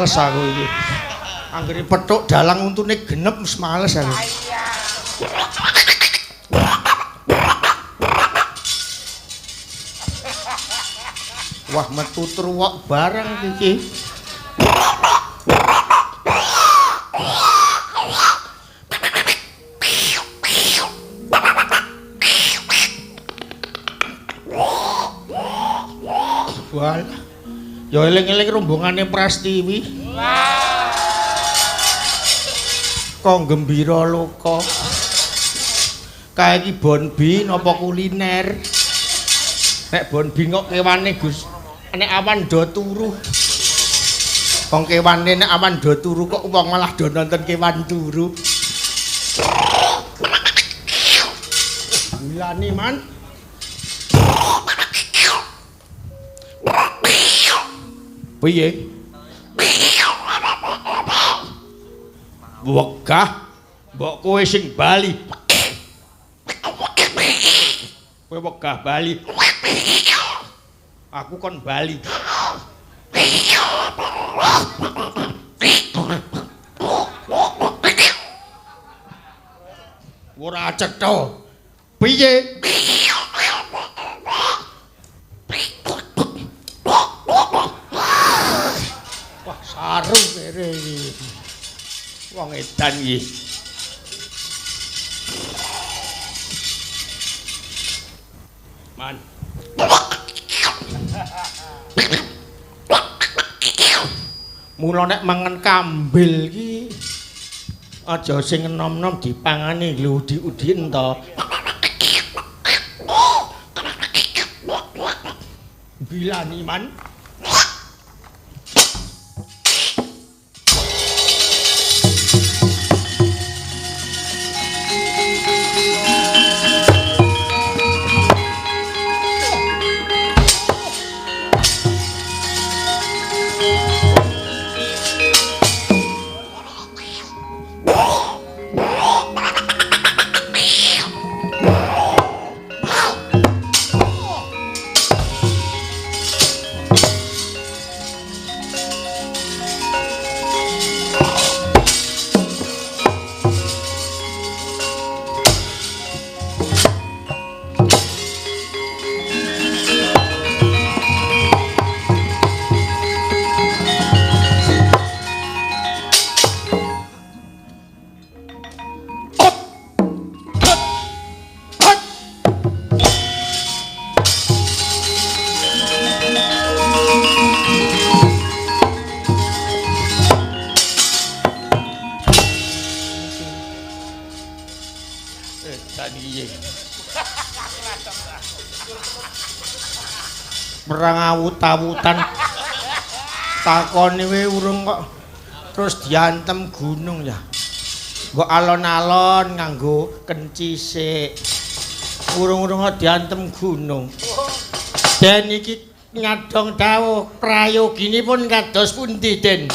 Males aku iki. Anggere petuk dalang untune genep wis males aku. Wah, metu truwok bareng iki. Wah. Ya eling-eling rombongane Prastiwi. Kok gembira loka. Kae iki bonbi napa kuliner? Nek bonbi kok kewane Gus. Nek awan do turu. Wong kewane nek awan do turu kok wong malah do nonton kewan turu. Gulane man. Piye? Wegah mbok kowe sing bali. Kowe wegah bali. Aku kon bali. Ora cetha. Piye? Wah, saru kere iki. Wong edan iki. Man. Mula nek mangan kambil iki aja sing enom-enom dipangani lho udi-udien to. Bilani man. Perang awut-awutan takone we urung kok terus diantem gunung ya. Mbok alon-alon nganggo kenci sik. Urung-urung kok diantem gunung. Den iki nyadong dawuh prayoginipun kados pundi, Den?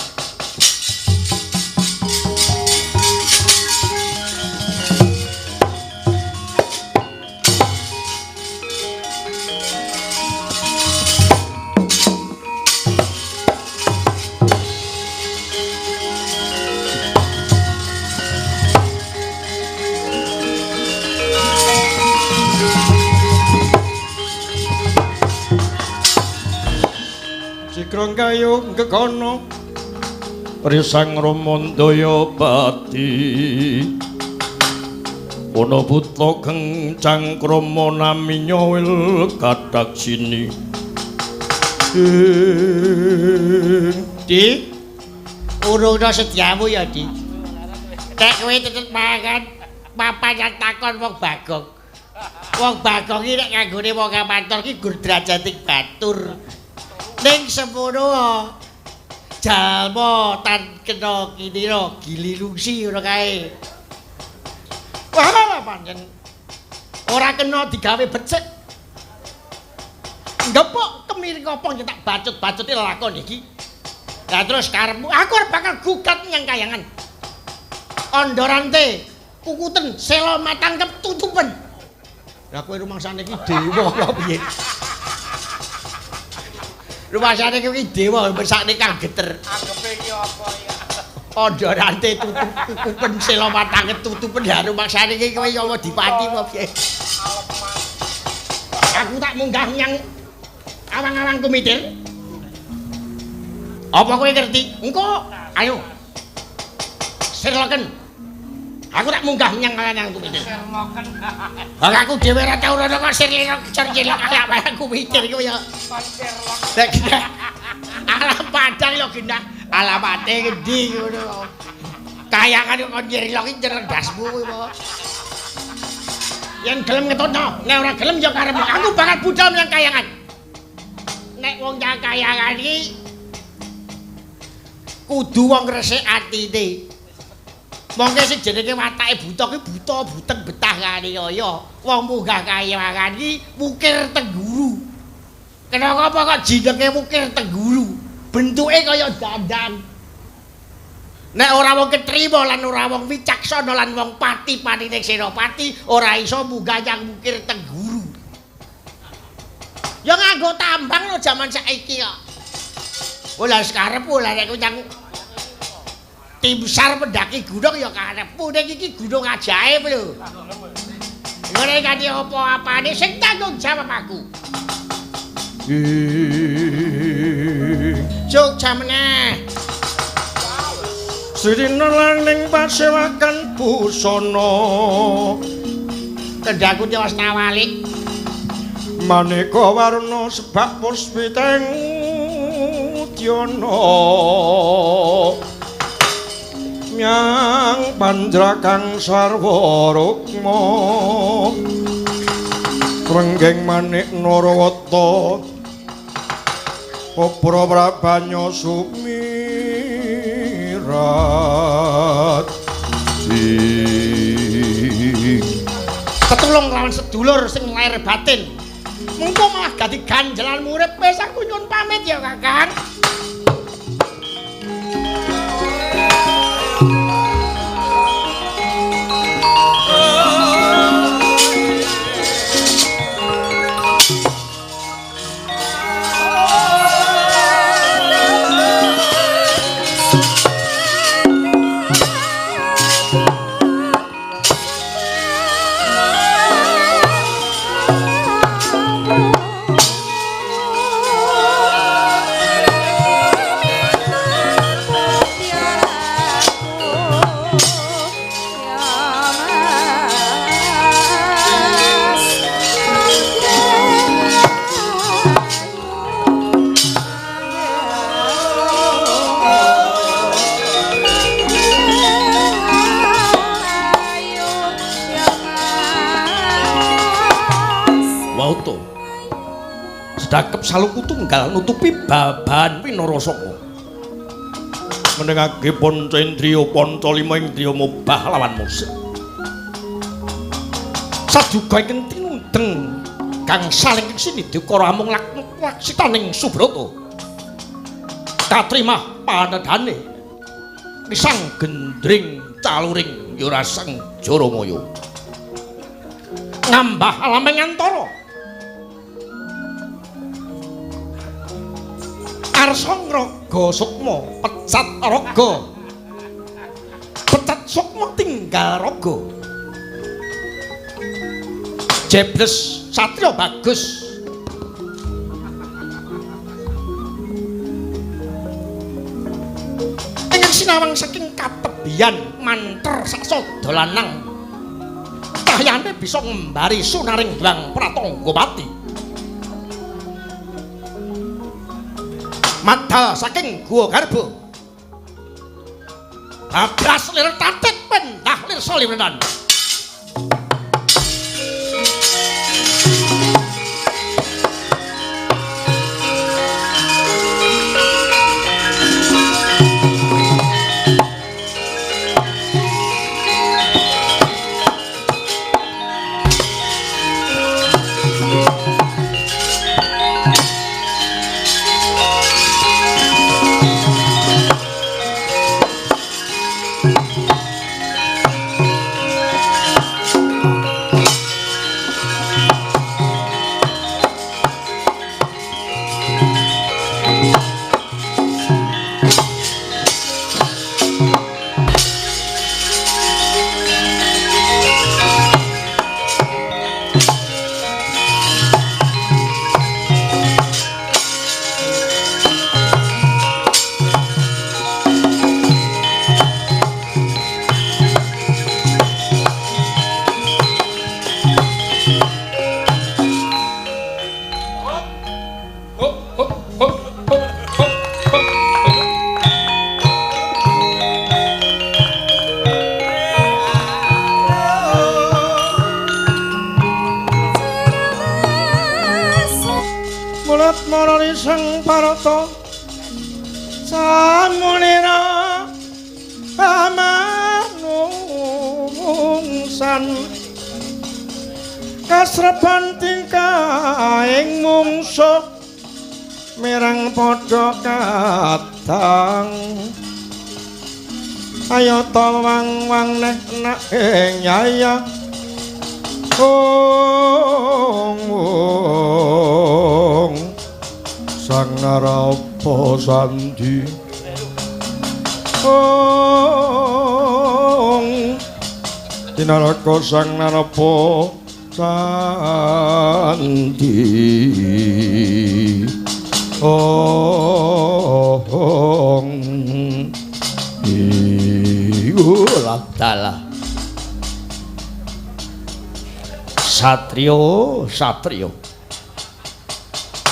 Cikrong kayu gegono risang romondaya pati ana buta kencang krama naminya wil kathak sini. Di urung sedyamu ya, Di. Nek kowe tetep mangan papan takon wong Bagong. Wong Bagong iki nek nganggone wong amator iki gur derajating batur. Ning semono jalma tan kena kinira gililungsi ngono kae. Wah, pancen ora kena digawe becik. Ngepok kemiring apa tak bacut-bacuti lakon iki. Lah terus karepmu aku arep bakal gugat nyang kayangan. Andharante kukuten sela matangkep tutupen. Lah kowe rumangsane iki dewa apa piye? Rumangsane iki dewa mesakne kang geter. Anggepe iki Ondorante tutupen sela matange tutupen ya rumangsane iki kowe ya dipati apa piye. Aku tak munggah nyang awang-awang kumitir. Apa kowe ngerti? Engko ayo. Sirloken. Aku tak munggah nyang awang-awang kumitir. Sirloken. Lah aku dhewe ora tau rono kok sirlok sirlok awang kumitir iku ya. Kon sirlok. Alam padang lho genah. Alamate ngendi ngono. Kayangan kok nyirlok iki cerendasmu kuwi apa. Yen gelem ngetutno, nek ora gelem ya karepmu. Aku bakal budal menyang kayangan. Nek wong nyang kayangan iki kudu wong resik atine. Mongke sing jenenge watake buta ki buta buteng betah kaniya. Wong munggah kayangan iki wukir tengguru. Kenapa kok jenenge wukir tengguru? Bentuke kaya dandan. Nek ora wong ketrima lan ora wong wicaksana lan wong pati-patine Senopati ora iso munggah nyang wukir tengguru. Ya nganggo tambang lho jaman saiki kok. Oh lah karepmu lah nek nyang timsar mendaki gunung ya karepmu nek iki gunung ajaib lho. Ngene kanthi apa-apane sing tanggung jawab aku. Jogja meneh. Srina ning pasewakan busana. Kendhaku tiwas nawalik. Maneka warna sebab puspiteng udyana. Myang pandrakang sarwa rukma. Renggeng manik Narawata. Opra prabanya sumirat. Tetulung lawan sedulur sing lahir batin. Mengko malah dadi ganjelan urip. Wis aku nyuwun pamit ya, Kakang. Sedakep saluku tunggal nutupi babahan winarasaka. Menengake panca indriya panca lima indriya mobah lawan musik. Saduga ingkang tinundeng gangsal ingkang sinidikara amung laksitaning Subrata. Katrimah panedhane nisang gendring caluring yura sang Jaramaya. Ngambah alaming antara. Arsa ngraga sukma pecat raga. Pecat sukma tinggal raga. Jebles satriya bagus. Ingkang sinawang saking katebian manter saksada lanang. Cahyane bisa ngembari sunaring Hyang Pratanggapati. Madal saking Gua Garba. Babras lir tatit pendah lir saliwenan. Sang Parata samunira amanungsan kasreban tingkahing mungsuh mireng padha kadang ayo ta wang-wang neh nak ing yaya ong sang narapa sandi ong tinaraka sang narapa sandi ong iku ladalah Satrio satrio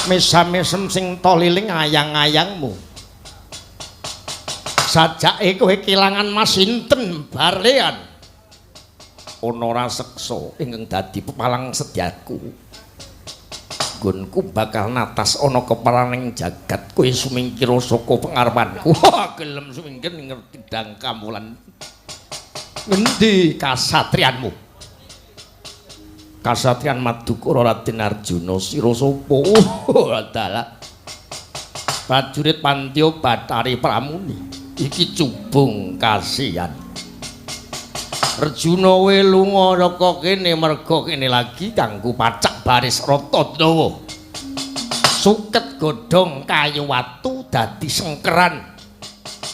mesam-mesem sing toliling ayang-ayangmu sajake kowe kelangan Mas sinten barlean ana raseksa ingkang dadi pepalang sedyaku nggonku bakal natas ana keparaning jagat kowe sumingkir saka pengarepanku gelem sumingkir ngerti dang kamulan ngendi kasatrianmu kasatrian Madukara Raden Arjuna sira sapa dalah prajurit Pantya Bathari Pramuni iki cubung kasihan Arjuna we lunga raka kene merga kene lagi kanggo pacak baris rata dawa suket godhong kayu watu dadi sengkeran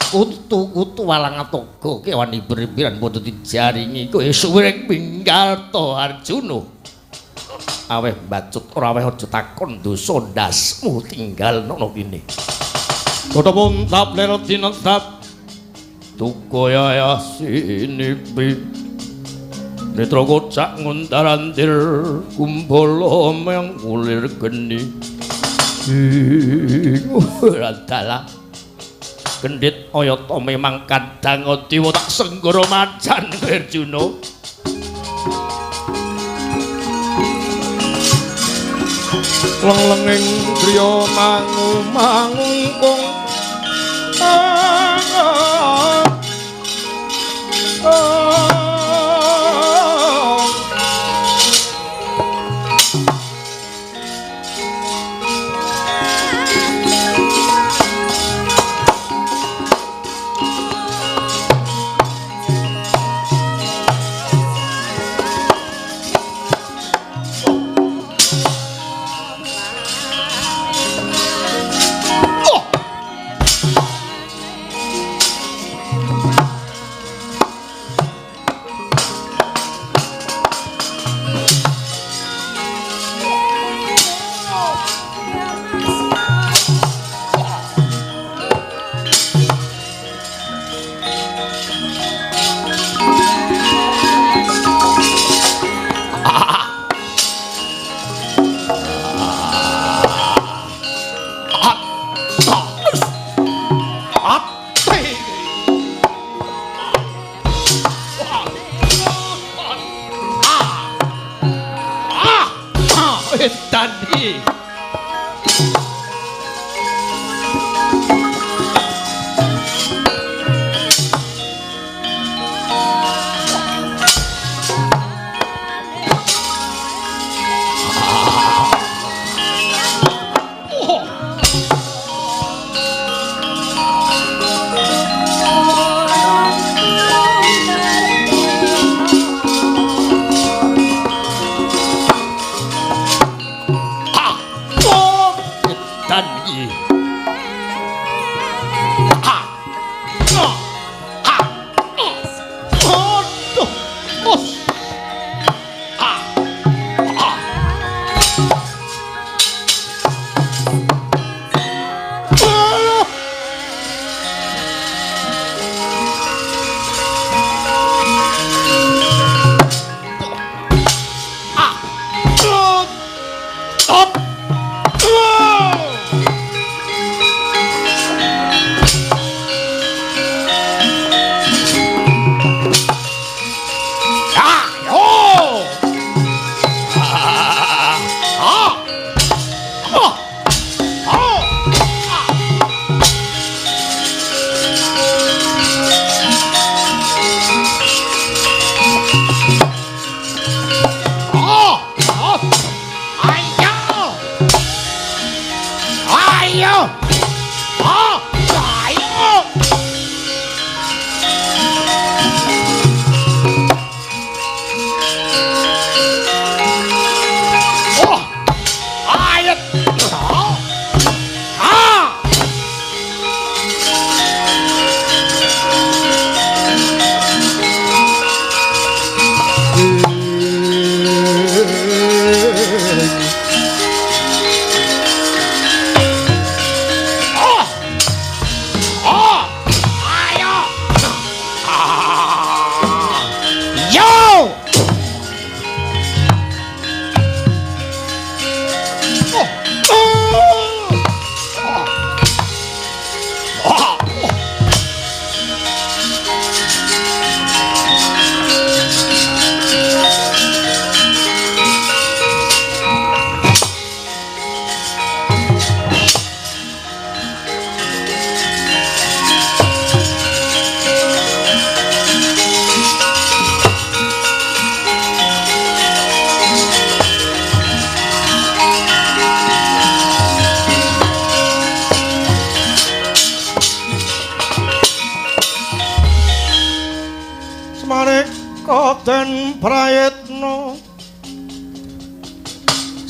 kutu-kutu walang atoga kewan ibir-ibiran padha dijaringi kowe suwing minggat Arjuna aweh bacut ora aweh aja takon dosa ndasmu tinggal nono kene Kota puntap lir tinetap tukaya sinipi netra kocak nguntarantir kumpala meng kulir geni ora dalah kendhit ayata memang kadang adiwa tak senggara macan Arjuna leng-lenging griya mangu-mangungkung Ah!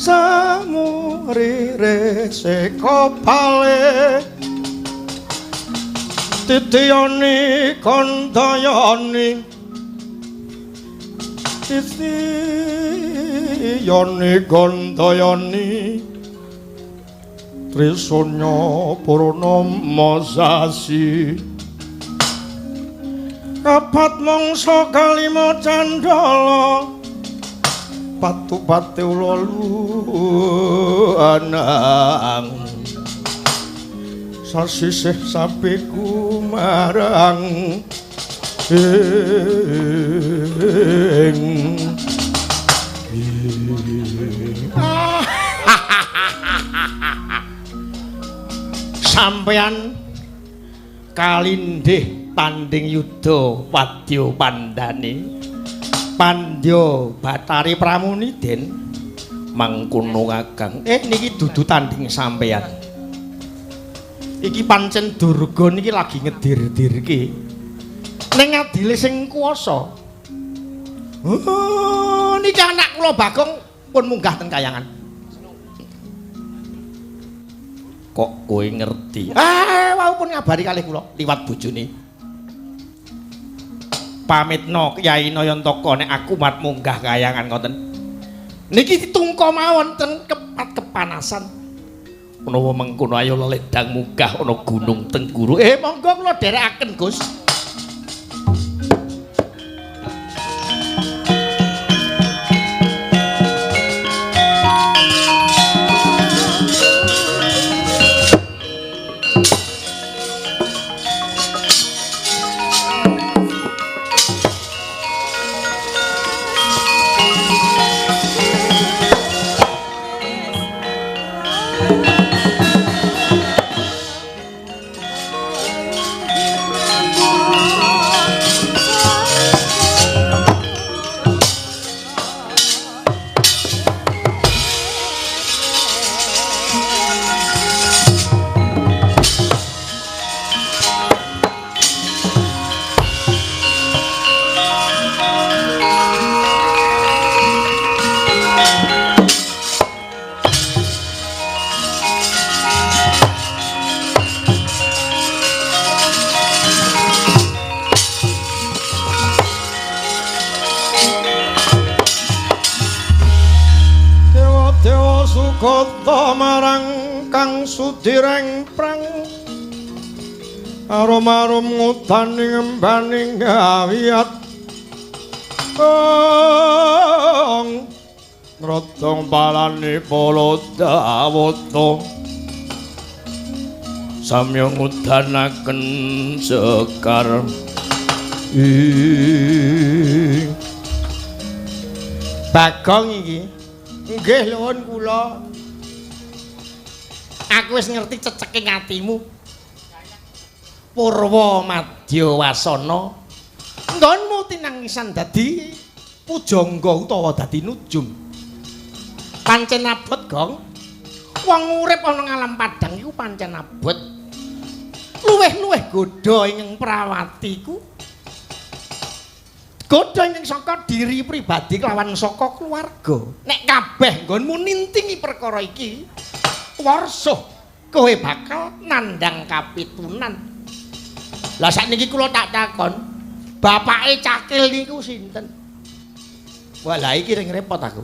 Samu rire kopale titiyani kandayani titiyani kandayani Trisanya purnama sasi kapat mangsa kalima candala patu-pate ula luanang sasisih sapiku marang ing sampeyan kalindih tanding yuda wadya pandane Pandya Bathari Pramuni Den mangkono Kakang. Niki dudu tanding sampeyan. Iki pancen Durga niki lagi ngedir-dirke ning adile sing kuwasa. Oh, niki anak kula Bagong pun munggah ten kayangan. Kok kowe ngerti? Wau pun ngabari kalih kula liwat bojone. Pamitno Kyai Nayantaka nek aku mat munggah kayangan ngoten. Niki ditungko mawon ten kepat kepanasan. Menawa mengkono ayo leledang munggah ana Gunung Tengguru. Monggo kula dherekaken, Gus. Marang kang sudireng prang arum-arum ngudani ngembani ngawiyat ong nrodong palane polo dawata samya ngudanaken sekar ing Bagong iki nggih nuwun kula. Aku wis ngerti ceceking atimu. Purwa Madya Wasana nggonmu tinangisan dadi pujangga utawa dadi nujum. Pancen abot, Gong. Wong urip ana ngalam padang iku pancen abot. Luwih-luwih godha ing prawati iku. Godha ing saka diri pribadi kelawan saka keluarga. Nek kabeh nggonmu nintingi perkara iki, warsuh kowe bakal nandhang kapitunan. Lah sakniki kula tak takon, bapake Cakil niku sinten? Wah, lah iki ring repot aku.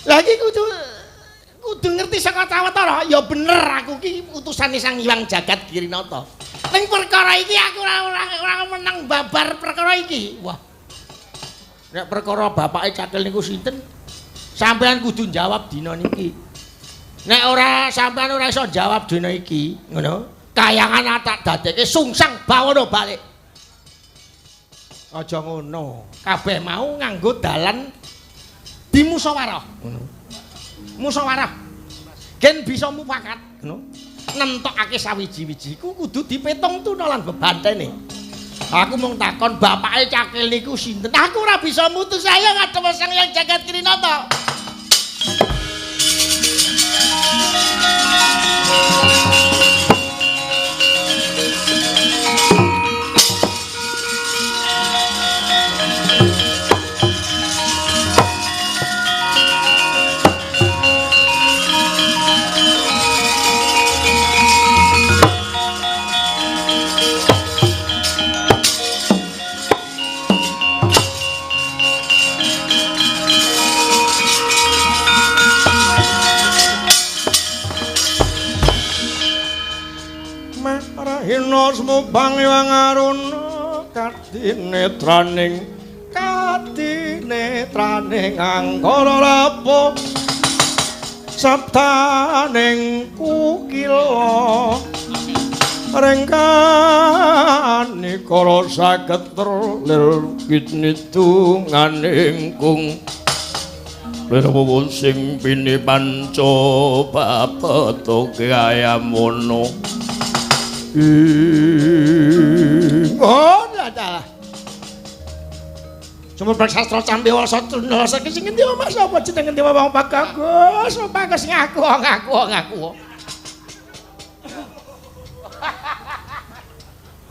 Lah iki kudu ngerti saka sawetara. Ya bener aku ki utusane Sang Hyang Jagat Girinata. Ning perkara iki aku ora meneng babar perkara iki. Wah. Nek perkara bapake Cakil niku sinten? Sampeyan kudu jawab dina niki. Nek ora sampean ora iso jawab dina iki, ngono. Kayangan tak dadekke sungsang bawana balik. Aja ngono. Kabeh mau nganggo dalan dimusyawarah, ngono. Musyawarah. Gen bisa mufakat, ngono. Nentokake sawiji-wiji iku kudu dipetung tuna lan bebantene. Aku mung takon bapake Cakil niku sinten. Aku ora bisa mutus saya ngadep Sang Hyang Jagat Girinata. Arjuna sumubang Hyang Aruna kadinetraning kadinetraning angkara rapuh sabdaning kukila rengkani kara saged lir kinidunganing kung lir sing pini panca papetoke ayamono. Oh, dalah. Sumber sastra cambi wasa truna saking sing ngendi Mas apa jeneng ngendi wong Bagus, Bagus ngaku ngaku ngaku.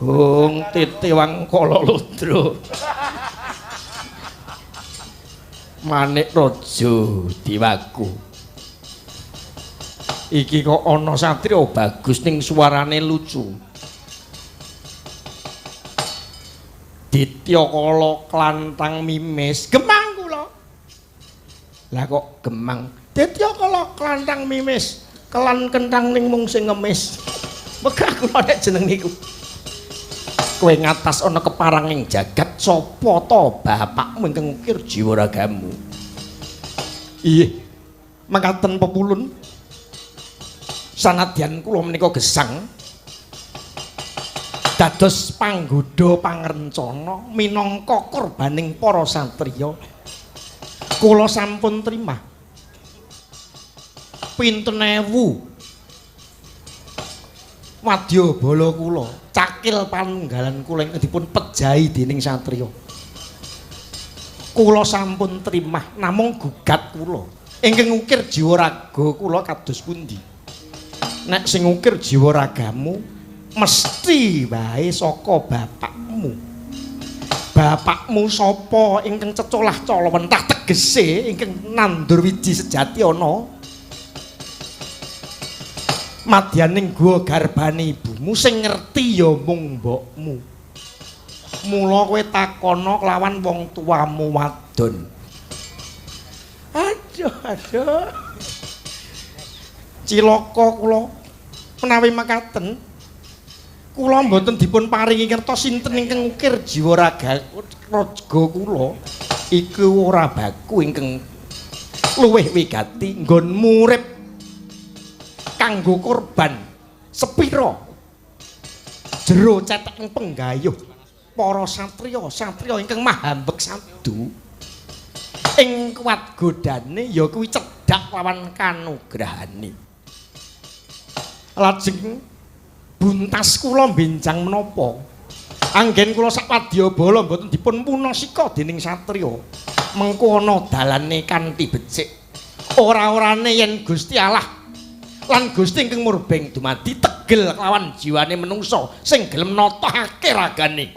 Hung titiwang kala ludra. Manik raja diwaku. Iki kok ana satriya bagus ning suarane lucu. Ditya kala klantang mimis, gemang kula. Lah kok gemang? Ditya kala klantang mimis, kelan kentang ning mung sing ngemis. Megah kula nek jeneng niku. Kowe ngatas ana keparanging jagat sapa to bapakmu ingkang ngukir jiwa ragamu? Iya. Mekaten pepulun. Sanadyan kula menika gesang dados panggodha pangrencana minangka korbaning para satriya. Kula sampun trimah pinten ewu wadyabala kula, cakil panunggalan kula ingkang dipun pejahi dening satriya. Kula sampun trimah namung gugat kula ingkang ngukir jiwa raga kula kados pundi? Nek sing ngukir jiwa ragamu mesti wae saka bapakmu. Bapakmu sapa ingkang cecolah cala mentah tegese ingkang nandur wiji sejati ana madyaning gua garbane ibumu sing ngerti ya mung mbokmu. Mula kowe takono kelawan wong tuamu wadon. Aduh aduh. Cilaka kula menawi mekaten kula mboten dipun paringi ngertos sinten ingkang ngukir jiwa raga raga kula iku ora baku ingkang luwih wigati nggonmu urip kanggo korban sepira jero ceteking penggayuh para satriya-satriya ingkang mahambek sadu ing kuat godane ya kuwi cedhak lawan kanugrahane. Lajeng buntas kula benjang menapa anggen kula sak wadyabala mboten dipun punasika dening satriya mengko ana dalane kanthi becik ora-orane yen Gusti Allah lan Gusti ingkang murbeng dumadi tegel kelawan jiwane menungsa sing gelem natahake ragane.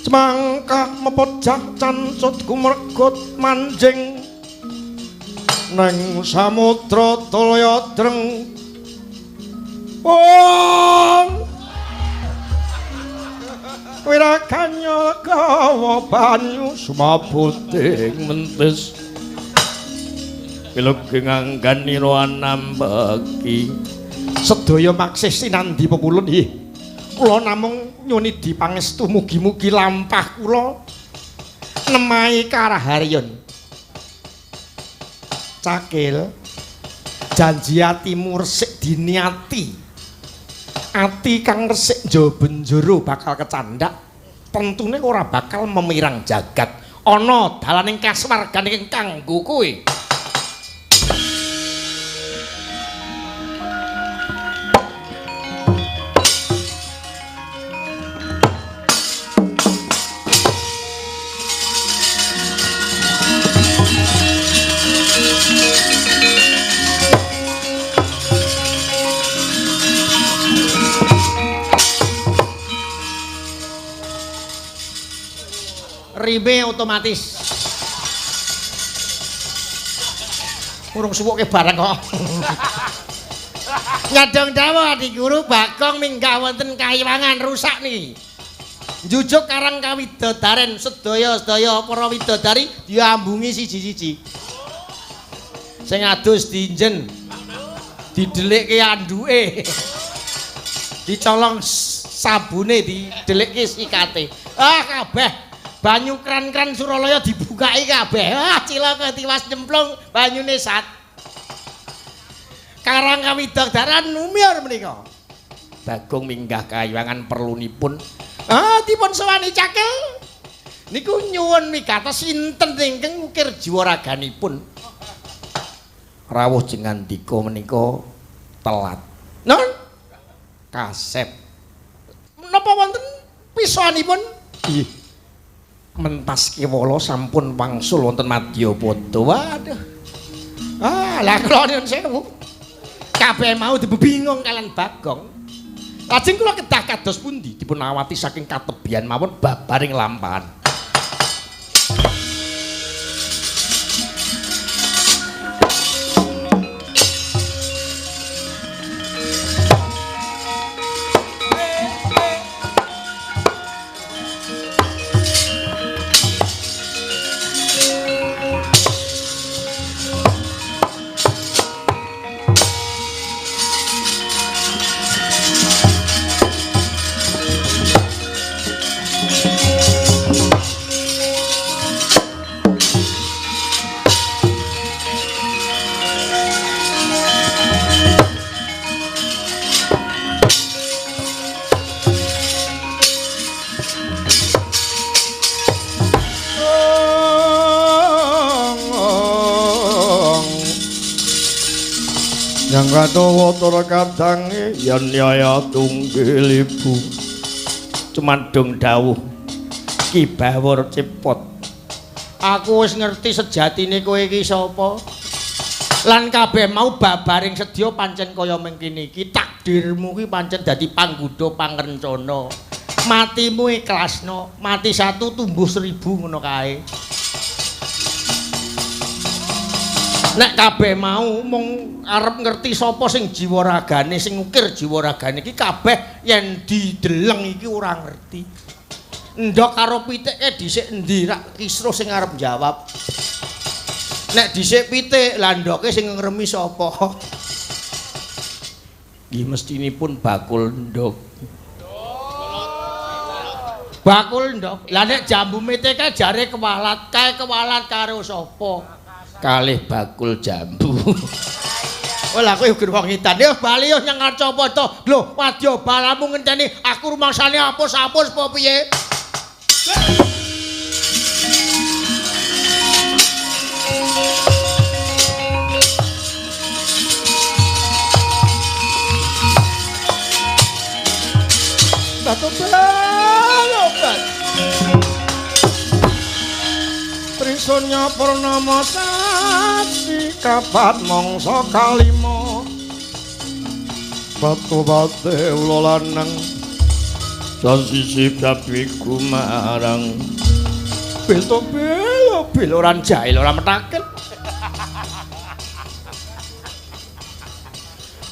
Cemangkah mepejah cancut kumregut manjing neng samudra tulya dreng. Wong wiraganya gawa banyu sumabuting mentis wilujeng angganira anambeki sedaya maksih sinandhi pepulun. Nggih kula namung nyuni dipangestu mugi-mugi lampah kula nemahi karaharyon. Cakil janji atimu resik diniati, ati kang resik njaba njero bakal kecandak tentune ora bakal memirang jagat ana dalaning kasuwargan ing kanggo kowe. Rime otomatis. Urung suwuke barang kok. Nyadong dawuh Adi Guru Bagong minggah wonten kayiwangan rusak niki. Njujuk karang kawidodaren sedaya-sedaya para widodari diambungi siji-siji. Sing adus dinjen didelikke anduke. Dicolong sabune didelikke sikate. Ah kabeh banyu kran-kran Suralaya dibukaki kabeh. Ah cilaka tiwas nyemplung banyune sat. Karang kawidadaran numyur menika. Bagong minggah kayangan perlunipun. Ah dipun sowani Cakil. Niku nyuwun mikatos sinten ingkang ngukir jiwa raganipun. Rawuh jengandika menika telat. Non kasep. Menapa wonten pisanipun? Nggih. Mentas kewala sampun wangsul wonten Madyapada. Waduh. Ah, lah kula nyuwun sewu. Kabeh mau dibebingung kalian Bagong. Lajeng kula kedah kados pundi dipun awati saking katebian mawon babaring lampahan. Yang katawa tur kadange yen yaya tunggil ibu cumandung dawuh Ki Bawor Cepot. Aku wis ngerti sejatine kowe iki sapa. Lan kabeh mau babaring sedya pancen kaya mengkene iki takdirmu ki pancen dadi panggoda pangrencana. Matimu ikhlasno, mati satu tumbuh seribu ngono kae. Nek kabeh mau mung arep ngerti sapa sing jiwa ragane, sing ngukir jiwa ragane iki kabeh yen dideleng iki ora ngerti. Endhog karo pitike dhisik endi rak kisruh sing arep jawab. Nek dhisik pitik, lah ndhoke sing ngremi sapa? Nggih mestinipun bakul ndhog. Bakul ndhog. Lah nek jambu mete kae jare kewalat, kae kewalat karo sapa? Kalih bakul jambu. Oh lah kowe uga wong edan. Yo bali yo nyang Arcapada. Lho, wadya balamu ngenteni aku rumangsane apus-apus apa piye? Batu-balobat. Trisunya purnama sasi kapat mangsa kalima. Batu-bate ula lanang sasisi babi gumarang. Bel bil ora jahil ora metakel.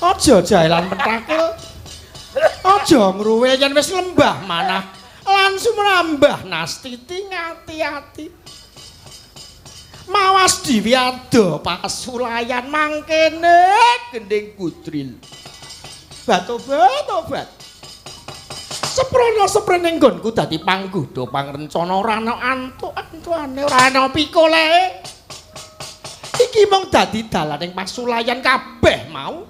Aja jahilan metakel. Aja ngruwil yen wis lembah manah lan sumrambah nastiti ngati-ati. Mawas dhewe ado pasulayan mangkene gending kudril. Batobat-tobat. Seprono seprene nggonku dadi panggoda pangrencana ora ana antuk-antuane ora ana pikolehe. Iki mung dadi dalaning pasulayan kabeh mau.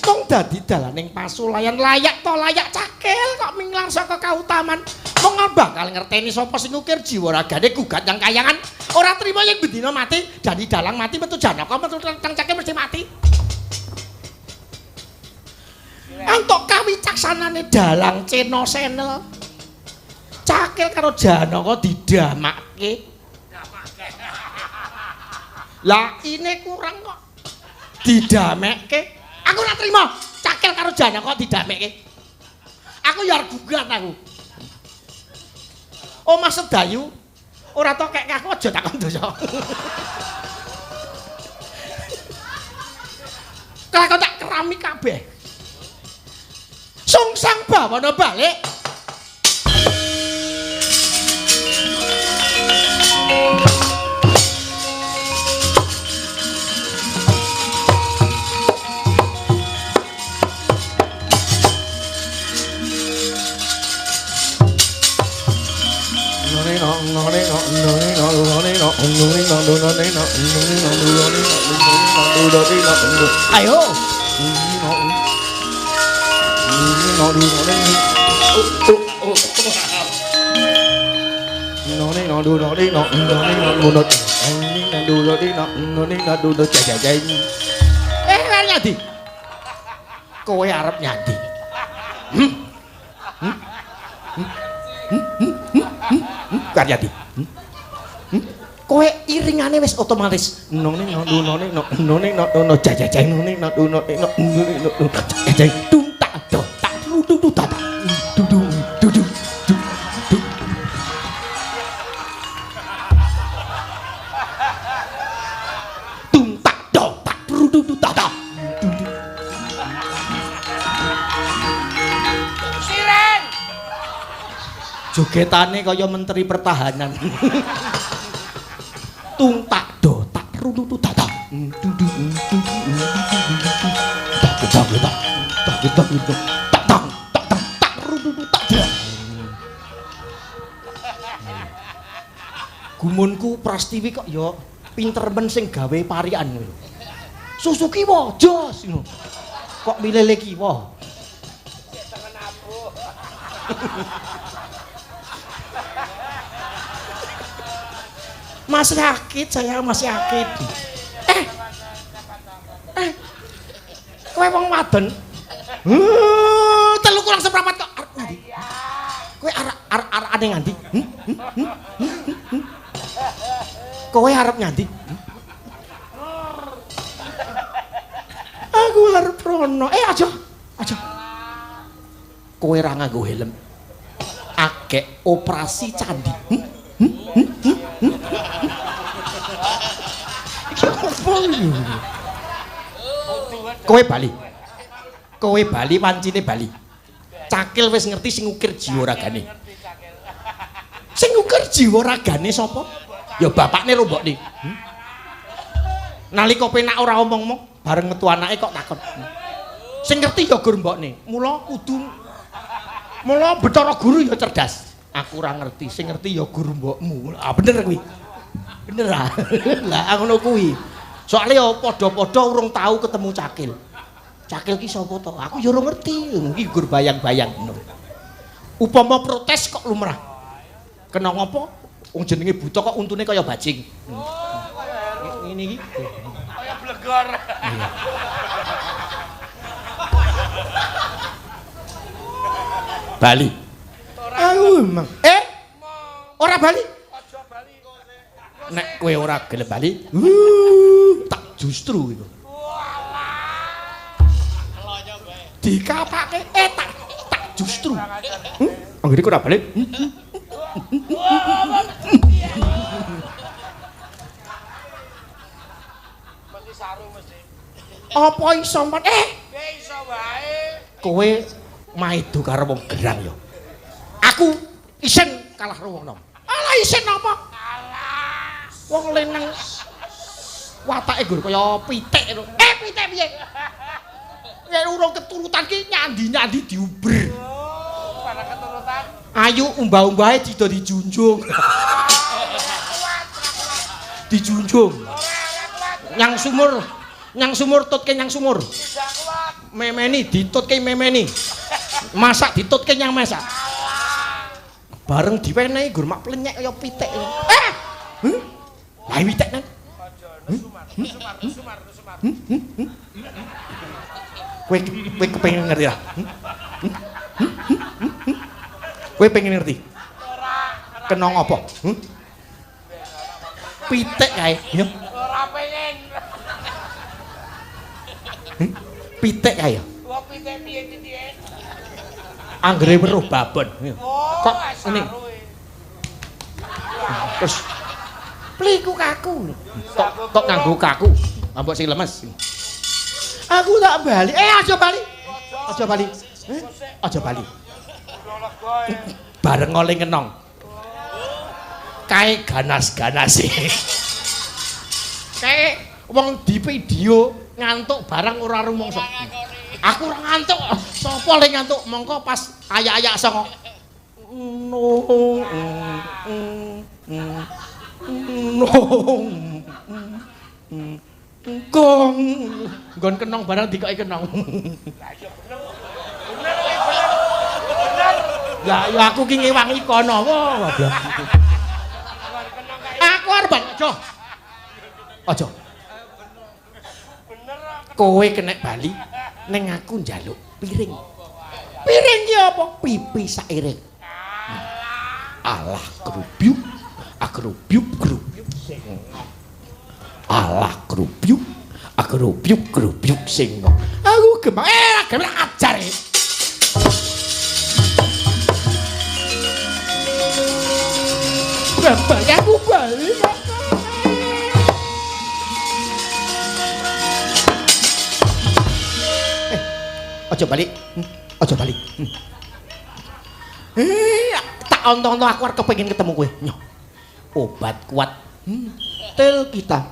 Mung dadi dalaning pasulayan layak to layak cakil kok minglar saka kautaman. Mung bakal ngerteni sapa sing ngukir jiwa ragane gugat yang kayangan. Ora trima yen bendina mati, dadi dalang mati metu Janaka metu teng cakil mesti mati. Antuk kawicaksanane dalang Cena Senel. Cakil karo Janaka didamake. Lah ini kurang kok. Didamekke. Aku ora trima Cakil karo Janaka didamekke. Aku ya arep gugat aku. Omah Sedayu ora to kek aku aja takon dosa. Kelakon tak kerami kabeh. Sungsang bawana balik. Ayo. Arep nyandi? Kowe arep nyandi? Arep nyandi? Kowe iringane wis otomatis. Jogetane kaya Menteri Pertahanan. Tung tak do tak rutu tak tak du du du tak tak tak tak tak tak tak tak tak rutu tak. Gumunku Prastiwi kok ya pinter men sing gawe parikan lho. Susu kiwa jos ngono. Kok milih kiwa. Masih sakit, saya masih sakit. Kowe wong wadon. 3 kurang seprapat kok arep ngendi? Kowe arep ngendi? Kowe arep ngendi? Aku arep rono. Aja. Aja. Kowe ra nganggo helm. Agek operasi candi. Kowe bali. Kowe bali pancine bali. Cakil wis ngerti sing ngukir jiwa ragane. Sing ngukir jiwa ragane sapa? Ya bapakne ro mbokne. Nalika penak ora omong-omong, bareng metu anake kok takon. Sing ngerti ya gur mbokne. Mula kudu mula Bathara Guru ya cerdas. Aku ora ngerti, sing ngerti ya guru mbokmu. Ah bener kuwi. Bener ah. Lah ngono kuwi. Soale ya padha-padha urung tau ketemu Cakil. Cakil ki sapa to? Aku ya ora ngerti. Iki gur bayang-bayang ngono. Upama protes kok lumrah. Kena ngopo? Wong jenenge buta kok untune kaya bajing. Ngene iki. Kaya blegor. Bali. Aku emang. Ora bali? Aja bali. Nek kowe ora gelem bali, tak justru iku. Dikapake tak justru. Anggere ora bali. Mesti saru mesti. Apa iso men? Iso wae. Kowe maido karo wong gerang ya. Aku isin kalah karo wong nom. Alah isin apa? Alah. Wong leneng watake gur kaya pitik lho. Pitik piye? Nek urung keturutan ki nyandi-nyandi diuber. Oh, para keturutan. Ayu umbah-umbahe dida dijunjung. Dijunjung. Nyang sumur tutke nyang sumur. Memeni ditutke memeni. Masak ditutke nyang masak. Bareng diwenehi gur mak plenyek kaya pitik. Lah pitik nang. Kowe kepengin ngerti lah. Kowe pengen ngerti? Kena ngopo? Pitik kae. Ora pengen. Pitik kae ya. Wong pitik piye piye? Anggere weruh babon. Kok ngene. Terus pliku kaku. Kok nganggo kaku? Ambok sing lemes. Aku tak bali. Aja bali. Aja bali. Aja bali. Bareng oleh ngenong. Kae ganas-ganase. Kae wong di video ngantuk barang ora rumangsa. Aku ora ngantuk. Sapa le ngantuk? Mongko pas ayak-ayak saka. No. Nong. Kong. Nggon kenong barang dikoki kenong. Lah iya bener. Bener kuwi bener. Bener. Lah ya aku ki ngewangi kono. Wah, goblok. Aku arep aja. Aja. Kowe kenek bali ning aku njaluk piring. Piring ki apa? Pipi sairing. Alah grubyuk, agrubyuk grubyuk sing. Alah grubyuk, agrubyuk grubyuk sing. Aku gemang gemang ajar. Bapak aku bali. Aja balik. Aja balik. Tak ontong-ontong aku arep kepengin ketemu kowe. Nyoh. Obat kuat. Til kita.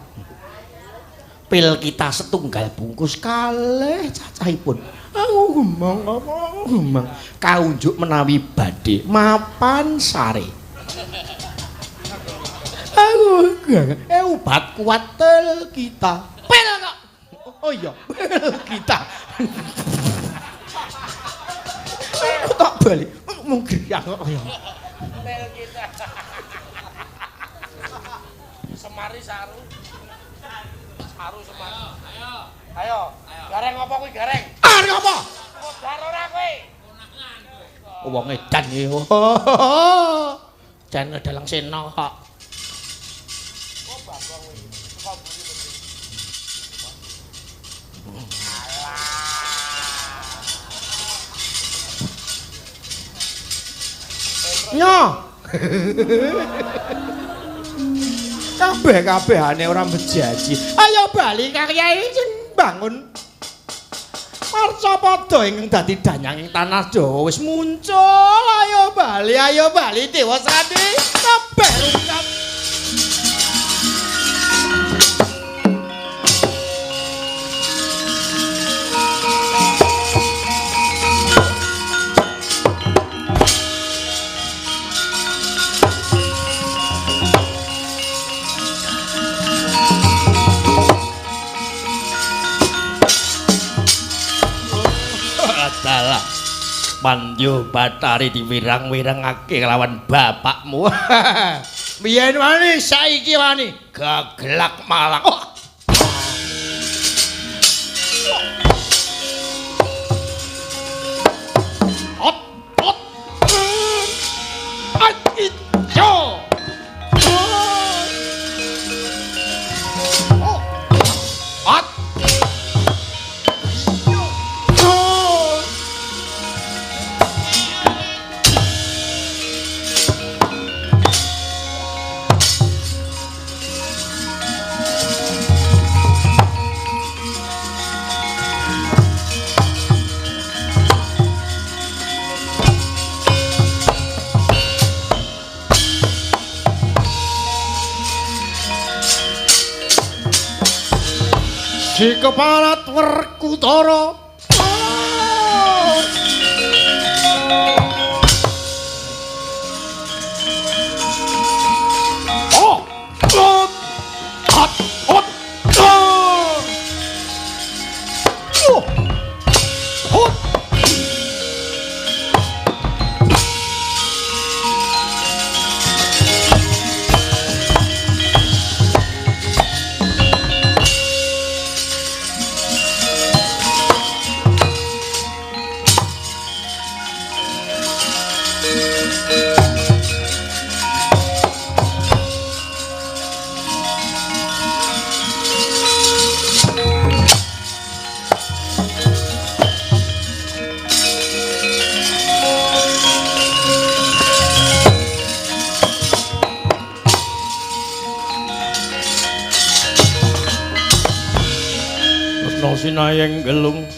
Pil kita setunggal bungkus kalih cacahipun. Aku gemang apa gemang. Kaunjuk menawi badhe mapan sare. Aku obat kuat til kita. Pil kok. Oh iya, pil kita. Aku tak balik. Mung griyang kok ya. Tel kita. Semari saru. Saru semari. Ayo. Ayo. Gareng apa kuwi gareng? Arep apa? Modar ora kowe? Wong edan iki. Jan dalang sena kok. Oh, babang kuwi. Teko mburi mesti. Nyo. Kabeh-kabehane ora bejaji. Ayo bali Kang Kyai sing bangun Marcapada ingkang dadi danyang ing tanah Jawa wis muncul. Ayo bali Dewa Srani kabeh rungkad. Dalah Pandyo Bathari diwirang-wirangake kelawan bapakmu. Biyen wani saiki wani gaglak malang. Oh. Ot ot. At ijo. Oh. At Si keparat Werkudara. Oh. Ot. Ot. Ot. Oh. Ot. Sinayeng gelung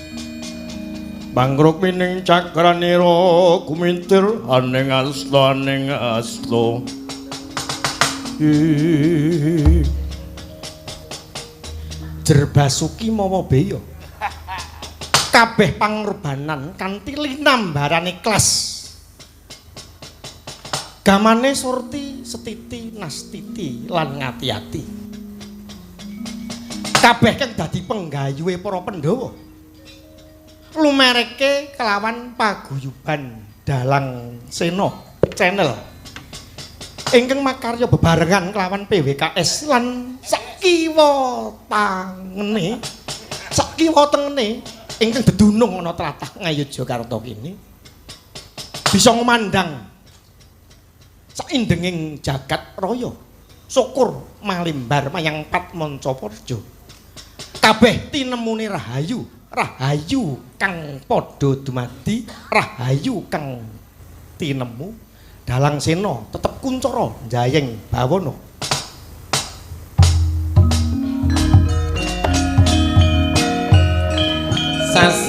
Mangruk mining cakranira gumintir aning asta aning asta. Jerbasuki mawa beya. Kabeh pangorbanan kanthi linambaran ikhlas. Gamane Surti Setiti, Nastiti lan Ngati-ati. Kabeh kang dadi penggayuhe para Pandhawa lumereke kelawan paguyuban Dalang Sena Channel ingkang makarya bebarengan kelawan PWKS lan sakiwa tangene sakiwa tengene ingkang dedunung ana tlatah Ngayogyakarta kini bisa ngumandang saindenging jagat raya. Syukur malimbar mayang Patmancaparja. Kabeh tinemune rahayu, rahayu kang padha dumadi, rahayu kang tinemu. Dalang Sena tetep kuncara njayeng bawana. Sas